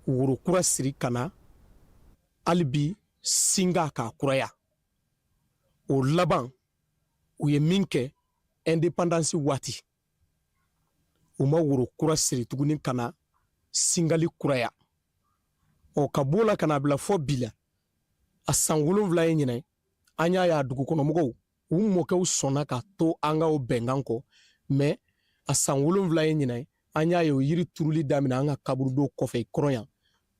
woro kura siri ka na hali bi singa k'a kuraya. O laban, u ye min kɛ indépendance waati, u ma woro kura siri tuguni ka na singali kuraya. Ɔ ka b'o la ka na bila fɔ bi la, a san 7 ye ɲinɛ. An y'a ye a dugukɔnɔmɔgɔw, u mɔkɛw sɔnna ka to an ka o bɛnkan kɔ. Mais a san 7 ye ɲinɛ, an y'a ye o yiri turuli daminɛ an ka kaburudo kɔfɛ kɔrɔ yan,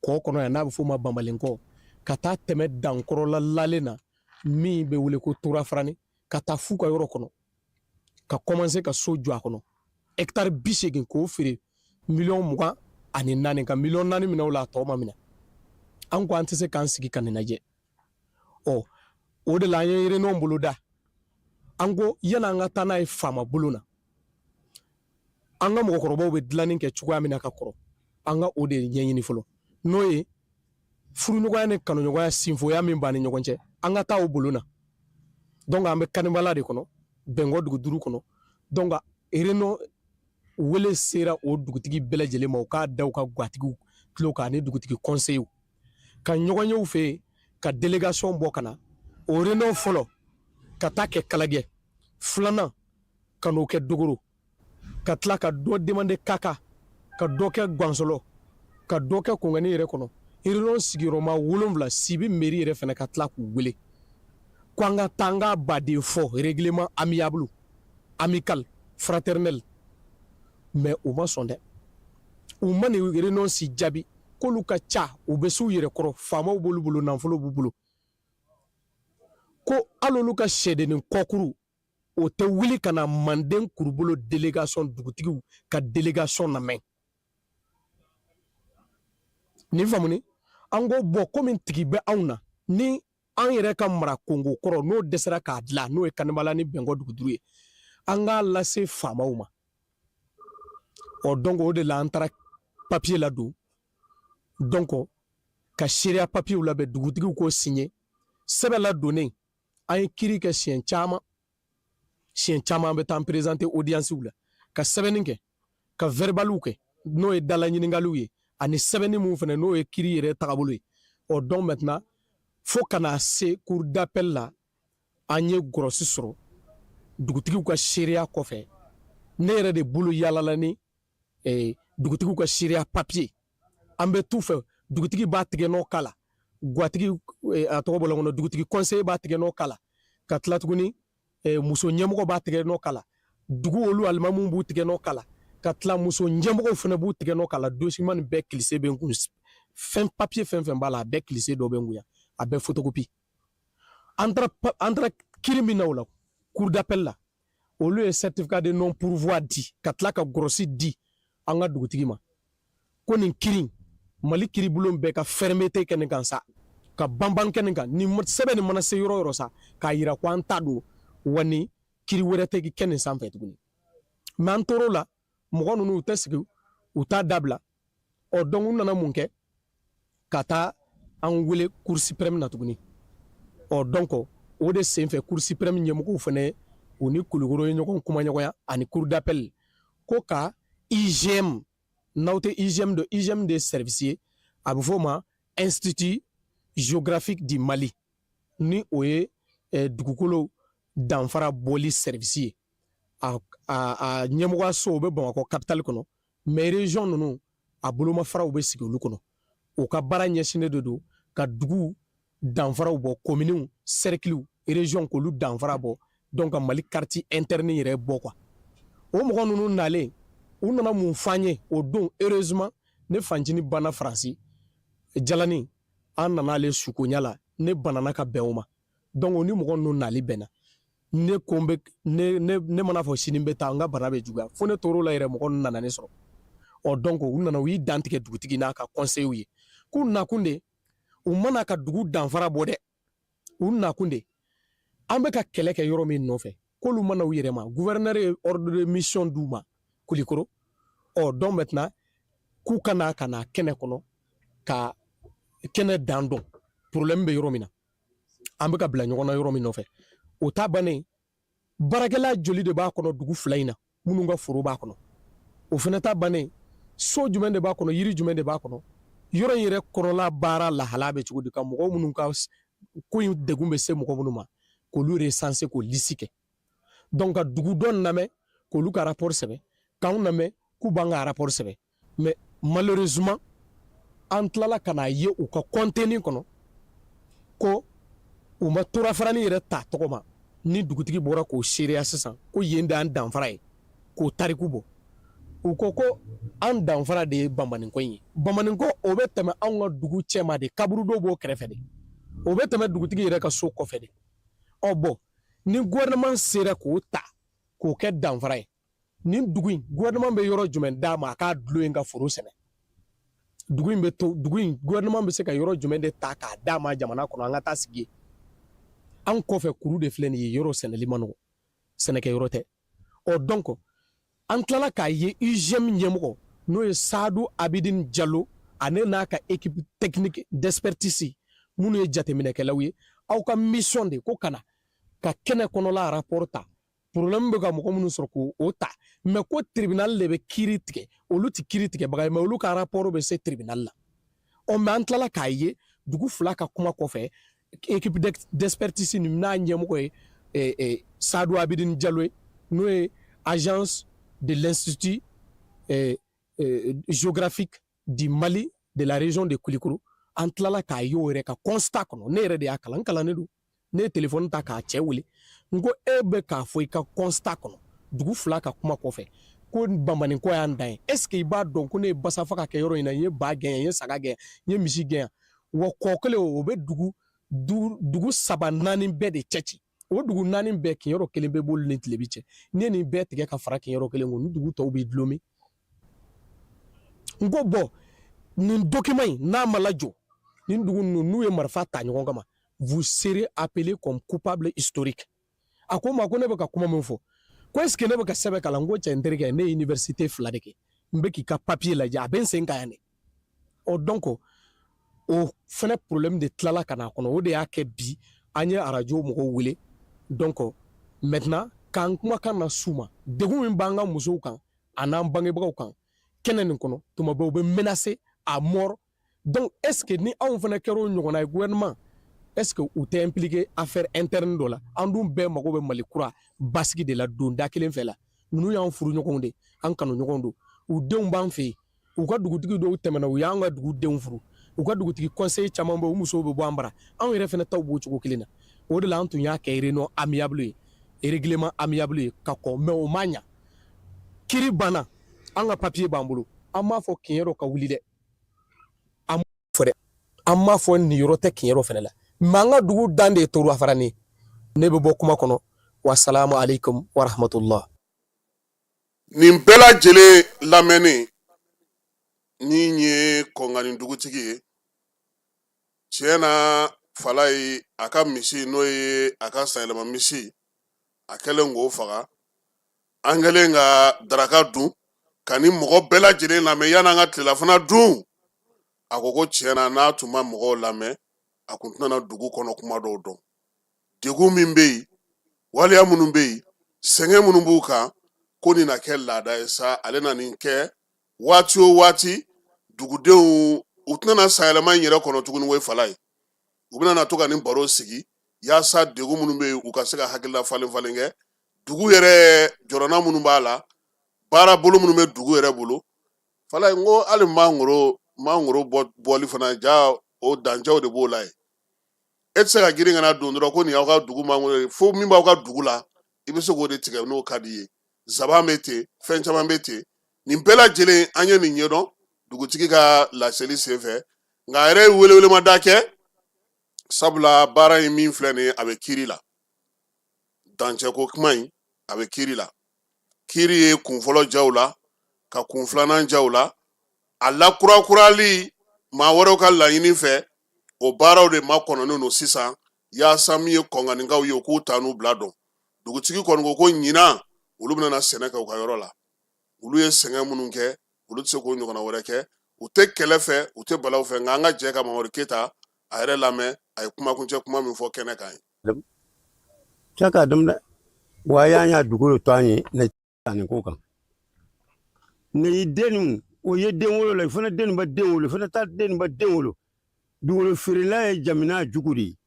kɔ kɔnɔ yan, n'a bɛ f'o ma Banbalenkɔ, ka taa tɛmɛ dankɔrɔla lalen na min bɛ wele ko Tora Farani, ka taa f'u ka yɔrɔ kɔnɔ, ka commencer ka so jɔ a kɔnɔ, hectare 80, k'o feere miliyɔn 24, ka miliyɔn 4 minɛ o la, a tɔ ma minɛ. An ko an tɛ se k'an sigi ka nin lajɛ. Ɔ o de la an ye réunion boloda. An ko yan'an ka taa n'a ye faama bulon na, an ka mɔgɔkɔrɔbaw bɛ dilanni kɛ cogoya min na ka kɔrɔ, an ka o de ɲɛɲini fɔlɔ, n'o ye furuɲɔgɔnya ni kanuɲɔgɔnya, sinfoya min b'an ni ɲɔgɔn cɛ, an ka taa o bulon na. Donc an bɛ Kanibala de kɔnɔ, Bɛnkɔ dugu 5 kɔnɔ. Donc réunion wele sera o dugutigi bɛɛ lajɛlen ma, u k'a da u ka gwatigiw tulo kan ani dugutigi conseillers ka ɲɔgɔn ye u fɛ yen, ka délégation bɔ ka na o réunion fɔlɔ ka taa kɛ Kalagɛ. Filanan ka n'o kɛ Dogoro, ka tila ka dɔ demande Kaka, ka dɔ kɛ Gwansɔlɔ, ka dɔ kɛ Konkani yɛrɛ kɔnɔ. Réunion sigiyɔrɔma 7, Sibi mairie yɛrɛ fana ka tila k'u wele ko an ka taa an ka baden fɔ règlement amiable, amical, fraternel. Mais u ma sɔn dɛ, u ma nin réunion si jaabi, k'olu ka ca, u bɛ s'u yɛrɛ kɔrɔ, faamaw b'olu bolo, nafolo b'u bolo, ko hali olu ka sɛdennin kɔkuru o tɛ wuli ka na Manden kurubolo délégation, dugutigiw ka délégation lamɛn. Nin faamuni, an ko bɔn, komi tigi bɛ anw na ni an yɛrɛ ka mara kongo kɔrɔ, n'o dɛsɛra k'a dilan, n'o ye Kanibala ni Bɛnkɔ dugu duuru ye, an k'a lase faamaw ma. Ɔ donc o de la an taara papiye ladon, donc ka seereya papiyew labɛn, dugutigiw k'o signé. Sɛbɛn ladonnen, an ye kiiri kɛ siɲɛ caman, siɲɛ caman. An bɛ taa an présenter audience la, ka sɛbɛnni kɛ, ka verbaliw kɛ, n'o ye dala ɲininkaliw ye, ani sɛbɛnni mun fana n'o ye kiiri yɛrɛ tagabolo ye. Ɔ donc maintenant, fo ka na se cour d'appel la, an ye gɔrɔsi sɔrɔ dugutigiw ka seereya kɔfɛ. Ne yɛrɛ de bolo yaalala ni dugutigiw ka seereya papiye. An bɛ t'u fɛ, dugutigi b'a tigɛ nɔ k'a la, gwatigi a tɔgɔ bɔla kɔnɔ, dugutigi conseiller b'a tigɛ nɔ k'a la, ka tila tuguni muso ɲɛmɔgɔ b'a tigɛ nɔ k'a la, dugu olu alimamuw b'u tigɛ nɔ k'a la, ka tila muso ɲɛmɔgɔw fana b'u tigɛ nɔ k'a la. Document nin bɛɛ kilise bɛ n kun, fɛn papiye fɛn fɛn b'a la, a bɛɛ kilise dɔ bɛ n kun yan, a bɛɛ photocopie. An taara kiiri min na o la, cour d'appel la, olu ye certificat de non pourvoi di, ka tila ka gɔrɔsi di an ka dugutigi ma, ko nin kiiri, Mali kiiribulon bɛɛ ka fermeté kɛ nin kan sa, ka banban kɛ nin kan. Nin sɛbɛn nin mana se yɔrɔ yɔrɔ sa, k'a yira ko an ta don, wa ni kiiri wɛrɛ tɛ kɛ nin sanfɛ tuguni. Mais an tor'o la, mɔgɔ ninnu u tɛ sigi, u t'a dabila. Ɔ donc u nana mun kɛ? Ka taa an wele cour suprême na tuguni. Ɔ donc o de senfɛ, cour suprême ɲɛmɔgɔw fana, u ni Kulukoro ye ɲɔgɔn kumaɲɔgɔnya ani cour d'appel, ko ka IGM, n'aw tɛ IGM dɔn, IGM de ye service ye, a bɛ f'o ma Institut géographique du Mali, ni o ye dugukolo danfara bɔli service ye. A ɲɛmɔgɔyaso o bɛ Bamakɔ capitale kɔnɔ, mais région ninnu a bolomafaraw bɛ sigi olu kɔnɔ. U ka baara ɲɛsinnen de don ka dugu danfaraw bɔ, kominiw, cercles, région, k'olu danfara bɔ, donc ka Mali carte interne yɛrɛ bɔ quoi. O mɔgɔ ninnu nalen, u nana mun f'an ye o don? Heureusement, ne fancini banna Faransi jalani, an nana ale sukonya la, ne banana ka bɛn o ma. Donc o ni mɔgɔ ninnu nali bɛnna. Ne ko n bɛ ne mana fɔ sini n bɛ taa, n ka bana bɛ juguya, fo ne tor'o la yɛrɛ, mɔgɔ ninnu nana ne sɔrɔ. Ɔ donc u nana, u y'i dantigɛ dugutigi n'a ka conseil ye, k'u nakun de, u mana ka dugu danfara bɔ dɛ, u nakun de, an bɛ ka kɛlɛ kɛ yɔrɔ min nɔfɛ, k'olu mana u yɛrɛ ma. Gouverneur ye ordre de mission d'u ma Kulikoro. Ɔ donc maintenant, k'u ka na ka na kɛnɛ kɔnɔ, ka kɛnɛ dan dɔn, problème bɛ yɔrɔ min na, an bɛ ka bila ɲɔgɔn na yɔrɔ min nɔfɛ. O ta bannen, baarakɛla joli de b'a kɔnɔ dugu fila in na minnu ka foro b'a kɔnɔ? O fana ta bannen, so jumɛn de b'a kɔnɔ, yiri jumɛn de b'a kɔnɔ, yɔrɔ in yɛrɛ kɔnɔla baara lahala bɛ cogo di, ka mɔgɔ minnu ka ko in degun bɛ se mɔgɔ minnu ma, k'olu recenser, k'o liste kɛ. Donc ka dugu dɔ lamɛn, k'olu ka rapport sɛbɛn, k'anw lamɛn, k'u b'an ka rapport sɛbɛn. Mais malheureusement, an tilala ka n'a ye u ka contenu kɔnɔ ko u ma torafarani yɛrɛ ta tɔgɔ ma, ni dugutigi bɔra k'o seereya sisan ko yen de y'an danfara ye, k'o tariku bɔ. U ko ko an danfara de ye Bamaninkɔ in ye. Bamaninkɔ, o bɛ tɛmɛ anw ka dugu cɛma de, kaburudo b'o kɛrɛfɛ de, o bɛ tɛmɛ dugutigi yɛrɛ ka so kɔfɛ de. Ɔ bɔn, ni gouvernement sera k'o ta k'o kɛ danfara ye nin dugu in, gouvernement bɛ yɔrɔ jumɛn d'a ma a k'a dulon yen ka foro sɛnɛ? Dugu in bɛ to, dugu in, gouvernement bɛ se ka yɔrɔ jumɛn de ta k'a d'a ma jamana kɔnɔ, an ka taa sigi yen? An kɔfɛ kuru de filɛ nin ye, yɔrɔ sɛnɛli man nɔgɔ, sɛnɛkɛyɔrɔ tɛ. Ɔ donc an tilala k'a ye UGM ɲɛmɔgɔ, n'o ye Sadu Abidine Jalo, ale n'a ka équipe technique d'expertise, minnu ye jateminɛkɛlaw ye, aw ka mission de ko ka na ka kɛnɛ kɔnɔla rapport ta, problème bɛ ka mɔgɔ minnu sɔrɔ k'o ta. Mais ko tribunal de bɛ kiiri tigɛ, olu tɛ kiiri tigɛbaga ye, mais olu ka rapport bɛ se tribunal la. Ɔ mais an tilala k'a ye dugu fila ka kuma kɔfɛ, équipe d'expertise nin n'a ɲɛmɔgɔ ye Sadu Abidin Jalo ye, n'o ye agence de l'Institut géographique du Mali de la région de Kulikoro. An tilala k'a ye o yɛrɛ ka constat kɔnɔ. Ne yɛrɛ de y'a kalan, n kalannen don. Ne ye telefɔni ta k'a cɛ wele, n ko e bɛ k'a fɔ i ka constat kɔnɔ dugu fila ka kuma kɔfɛ ko Bambanikɔ y'an dan ye. Est ce que i b'a dɔn ko ne ye basa faga kɛ yɔrɔ in na, n ye ba gɛn, n ye saga gɛn, n ye misi gɛn? Wa kɔ kelen o bɛ dugu saba naani bɛɛ de cɛ ci. O dugu naani bɛɛ, kinyɔrɔ kelen bɛ b'olu ni tilebi cɛ. N'i ye nin bɛɛ tigɛ ka fara kinyɔrɔ kelen kun, ni dugu tɔw b'i dulon min. N ko bɔn, nin document in n'a ma lajɔ, nin dugu ninnu n'u ye marifa ta ɲɔgɔn kama, vous serez appelé comme coupable historique. A ko n ma ko ne bɛ ka kuma min fɔ, ko est ce que ne bɛ ka sɛbɛn kalan? N ko cɛ, n terikɛ, ne ye université fila de kɛ, n bɛ k'i ka papier lajɛ, a bɛ n sen kan yan de. Ɔ donc o fɛnɛ problème de tilala ka n'a kɔnɔ. O de y'a kɛ bi an ye arajo mɔgɔw wele. Donc maintenant k'an kumakan na s'u ma, degun min b'an ka musow kan a n'an bangebagaw kan kɛnɛ nin kɔnɔ, tuma bɛɛ u bɛ menacer à mort. Donc est ce que ni anw fana kɛra o ɲɔgɔnna ye, gouvernement, est ce que u tɛ impliqué affaire interne dɔ la? An dun bɛɛ mago bɛ Mali kura basigi de la don da kelen fɛ la. Ninnu y'an furu ɲɔgɔnw de, an kanu ɲɔgɔn don, u denw b'an fɛ yen. U ka dugutigi dɔw tɛmɛna, u y'an ka dugu denw furu. U ka dugutigi conseil caman bɛ, u musow bɛ bɔ an bara, anw yɛrɛ fana taw b'o cogo kelen na. O de la an tun y'a kɛ réunion amiable ye, règlement amiable ye ka kɔn, mais o ma ɲa. Kiri banna, an ka papier b'an bolo. An m'a fɔ kinyɛrɔ ka wuli dɛ, an fɔ dɛ, an m'a fɔ nin yɔrɔ tɛ kinyɛrɔ fɛnɛ la, mais an ka dugu dan de ye Toru Afarani. Ne bɛ bɔ kuma kɔnɔ. Wasalamu alaikum warahmatullah. Nin bɛɛ lajɛlen lamɛnni ni ye Kɔngani dugutigi ye, tiɲɛ na, Falayi a ka misi, n'o ye a ka sanyɛlɛma misi, a kɛlen k'o faga, an kɛlen ka daraka dun ka ni mɔgɔ bɛɛ lajɛlen lamɛn yan'an ka tilelafana dun, a ko ko tiɲɛ na, n'a tun ma mɔgɔw lamɛn, a kun tɛna dugu kɔnɔ kuma dɔw dɔn, degun min bɛ yen, waleya minnu bɛ yen, sɛgɛn minnu b'u kan, ko nin na kɛ laada ye sa. Ale na nin kɛ waati o waati, dugudenw u tɛna na sanyɛlɛma in yɛrɛ kɔnɔ tuguni. Ko Falayi, u bɛna na to ka nin baro sigi yaasa degun minnu bɛ yen, u ka se ka hakilila falen falen kɛ dugu yɛrɛ, jɔrɔna minnu b'a la, baara bolo minnu bɛ dugu yɛrɛ bolo. Falayi, n ko hali mangoro bɔli fana ja, o dancɛw de b'o la yen. E tɛ se ka girin ka na don dɔrɔn ko nin y'aw ka dugu mangoro ye. Fo min b'aw ka dugu la, i bɛ se k'o de tigɛ n'o ka di i ye. Zaban bɛ ten, fɛn caman bɛ ten. Nin bɛɛ lajɛlen, an ye nin ɲɛdɔn dugutigi ka laseli senfɛ. Nka a yɛrɛ ye welewelemada kɛ, sabula baara in min filɛ nin ye, a bɛ kiiri la. Dancɛko kuma in, a bɛ kiiri la. Kiiri ye kun fɔlɔ jaw la ka kun filanan jaw la, a lakurakurali maa wɛrɛw ka laɲini fɛ, o baaraw de makɔnɔnen don sisan, yaasa min ye Kɔnganinkaw ye, u k'u ta n'u bila dɔn. Dugutigi kɔni ko ko ɲinan olu bɛna sɛnɛ kɛ u ka yɔrɔ la. Olu ye sɛgɛn minnu kɛ, olu tɛ se k'o ɲɔgɔnna wɛrɛ kɛ. U tɛ kɛlɛ fɛ, u tɛ balaw fɛ. Nka an ka jɛ ka Mamadu Keyita a yɛrɛ lamɛn, a ye kumakuncɛ kuma min fɔ kɛnɛ kan ye. Tila k'a dɔn dɛ, wa y'an y'a dugu to an ye ne nin ko kan. Ne y'i den, o ye den wolo la, i fana den bɛ den wolo, i fana taa den bɛ den wolo. Dugukolo feerela ye jamana jugu de ye.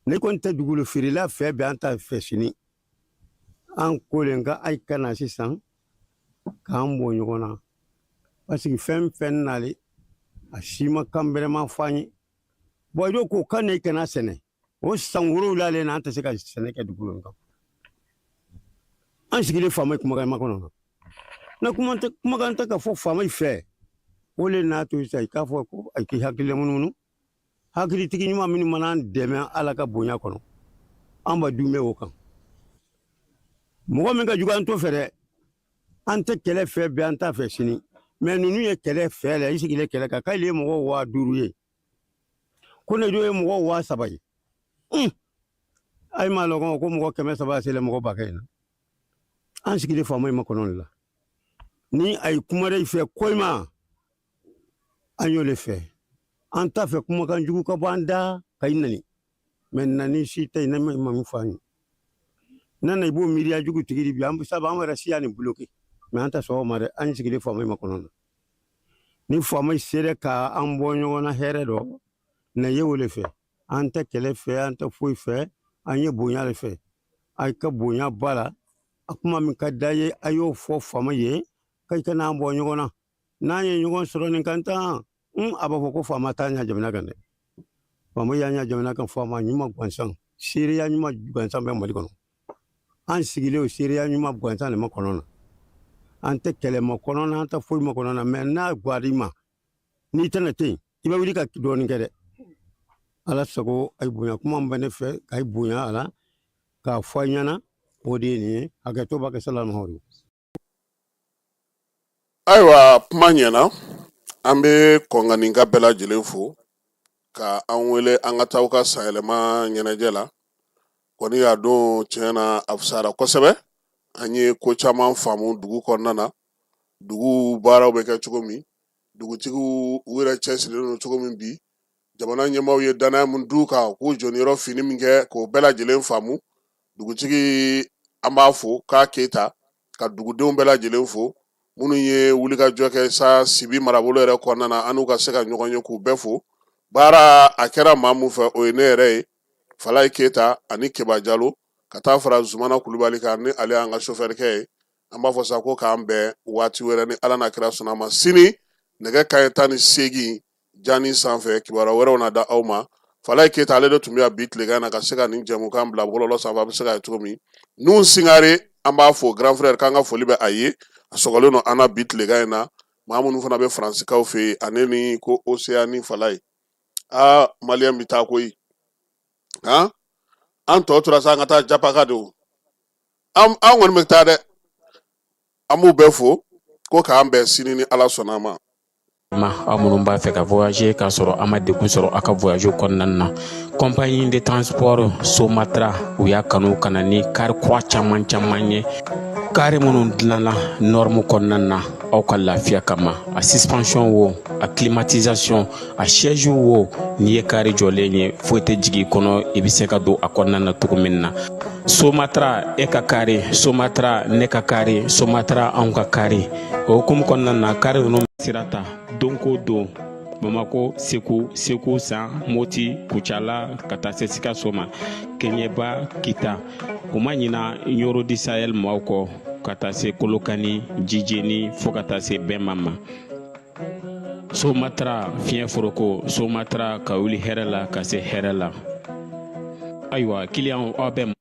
Ne kɔni tɛ dugukolo feerela fɛ bi, an ta fɛ sini. An kolen ka ayi ka na sisan k'an bɔ ɲɔgɔn na, parce que fɛn fɛn nalen, a si ma kan bɛrɛma fɔ an ye. Bɔn, i ko ka na i kana sɛnɛ o san 7 le na, an tɛ se ka sɛnɛ kɛ dugukolo kan. An sigilen faama kumakan makɔnɔ na, na kuma tɛ, kumakan tɛ ka fɔ faama fɛ. O le n'a to sisan i k'a fɔ ko a k'i hakili munumunu. Hakilitigi ɲuman minnu mana an dɛmɛ Ala ka bonya kɔnɔ, an b'a dunbɛ o kan. Mɔgɔ min ka jugu an t'o fɛ dɛ. An tɛ kɛlɛ fɛ bi, an t'a fɛ sini. Mɛ ninnu ye kɛlɛ fɛ la, i sigilen kɛlɛ kan k'ale ye mɔgɔ 5000 ye, ko ne ye mɔgɔ 3000 ye. Ayi, m'a lɔn ko mɔgɔ 300 selen mɔgɔ ba kɛ na. An sigilen faama in ma kɔnɔ de la. Ni a ye kuma i fɛ ko ma, an y'o de fɛ. An t'a fɛ kumakan jugu ka bɔ an da ka i nani. Mɛ nani si tɛ yen, ne ma min fɔ an ye. N'a na i b'o miiriya jugu tigi bi, an sabu an yɛrɛ siya nin bloqué. Mɛ an tɛ sɔn o ma dɛ. An sigilen faama in ma kɔnɔ na. Ni faama sera ka an bɔ ɲɔgɔn na hɛrɛ dɔ na ye, o de fɛ. An tɛ kɛlɛ fɛ, an tɛ foyi fɛ, an ye bonya de fɛ. A ka bonya b'a la. A kuma min ka d'a ye, a y'o fɔ faama ye k'a kana an bɔ ɲɔgɔn na. N'an ye ɲɔgɔn sɔrɔ nin kan tan, a b'a fɔ ko faama t'a ɲɛ jamana kan dɛ. Faama y'a ɲɛ jamana kan, faama ɲuman gansan, seereya ɲuman gansan bɛ Mali kɔnɔ. An sigilen o seereya ɲuman gansan de makɔnɔ na. An tɛ kɛlɛ makɔnɔ na, an tɛ foyi makɔnɔ na, mɛ n'a gwar'i ma, n'i tɛna ten, i bɛ wuli ka dɔɔnin kɛ dɛ. Ala sago a ye bonya. Kuma min bɛ ne fɛ k'a ye bonya a la k'a fɔ a ɲɛna, o de ye nin ye. Hakɛto b'a kɛ salamahadu. Ayiwa, kuma ɲɛna. An bɛ kɔnkaninka bɛɛ lajɛlen fo ka an wele an ka taa u ka sanyɛlɛma ɲɛnajɛ la. Kɔni y'a don tiɲɛ na, a fisayara kosɛbɛ. An ye ko caman faamu dugu kɔnɔna na, dugu baaraw bɛ kɛ cogo min, dugutigiw u yɛrɛ cɛsirilen don cogo min. Bi jamana ɲɛmaaw ye danaya min d'u kan, k'u jɔniyɔrɔ fini min kɛ, k'o bɛɛ lajɛlen faamu. Dugutigi, an b'a fo k'a Keyita, ka dugudenw bɛɛ lajɛlen fo, minnu ye wulikajɔ kɛ sa Sibi marabolo yɛrɛ kɔnɔna na, an n'u ka se ka ɲɔgɔn ye, k'u bɛɛ fo. Baara a kɛra maa min fɛ, o ye ne yɛrɛ ye, Falayi Keyita ani Keba Jalo, ka taa fara Zumana Kulubali kan, ni ale y'an ka sofɛrikɛ ye. An b'a fɔ sa ko k'an bɛn waati wɛrɛ ni Ala n'a kira sɔnna ma, sini nɛgɛ kanɲɛ 18 jani sanfɛ, kibaruya wɛrɛw na da aw ma. Falayi Keyita, ale de tun bɛ yan bi tilegan na ka se ka nin jɛmukan bila bɔlɔlɔ sanfɛ, a bɛ se ka ye cogo min. Nuhu Singare, an b'a fo, grand frère, k'an ka foli bɛ a ye, a sɔgɔlen don an na bi tilegan in na. Maa minnu fana bɛ Faransikaw fɛ yen, ale ni ko Océanie Falayi, aa maliyɛn bɛ taa koyi. Han, an tɔ tora sa, an ka taa japaka de o. An kɔni bɛ taa dɛ. An b'u bɛɛ fo ko k'an bɛn sini ni Ala sɔnna a ma. Ma aw minnu b'a fɛ ka voyager k'a sɔrɔ a ma degun sɔrɔ a ka voyage kɔnɔna na, compagnie de transport Somatra, u y'a kanu ka na ni kari kura caman caman ye, kari minnu dilanna norme kɔnɔna na aw ka lafiya kama. A suspension wo, a climatisation, a siège wo, n'i ye kari jɔlen ye, foyi tɛ jigin i kɔnɔ, i bɛ se ka don a kɔnɔna na cogo min na. Somatra e ka kari, Somatra ne ka kari, Somatra anw ka kari. O hukumu kɔnɔna na, kari ninnu sira ta don ko don Bamako, Segu, Segu San, Moti, Kucala, ka taa se Sikaso ma, Keɲeba, Kita. U ma ɲina Ɲoro du Sahel maaw kɔ, ka taa se Kolokani, Jijeni, fo ka taa se Bɛnma ma. Somatra fiɲɛ foroko, Somatra ka wuli hɛrɛ la ka se hɛrɛ la. Ayiwa, kiliyanw, aw bɛ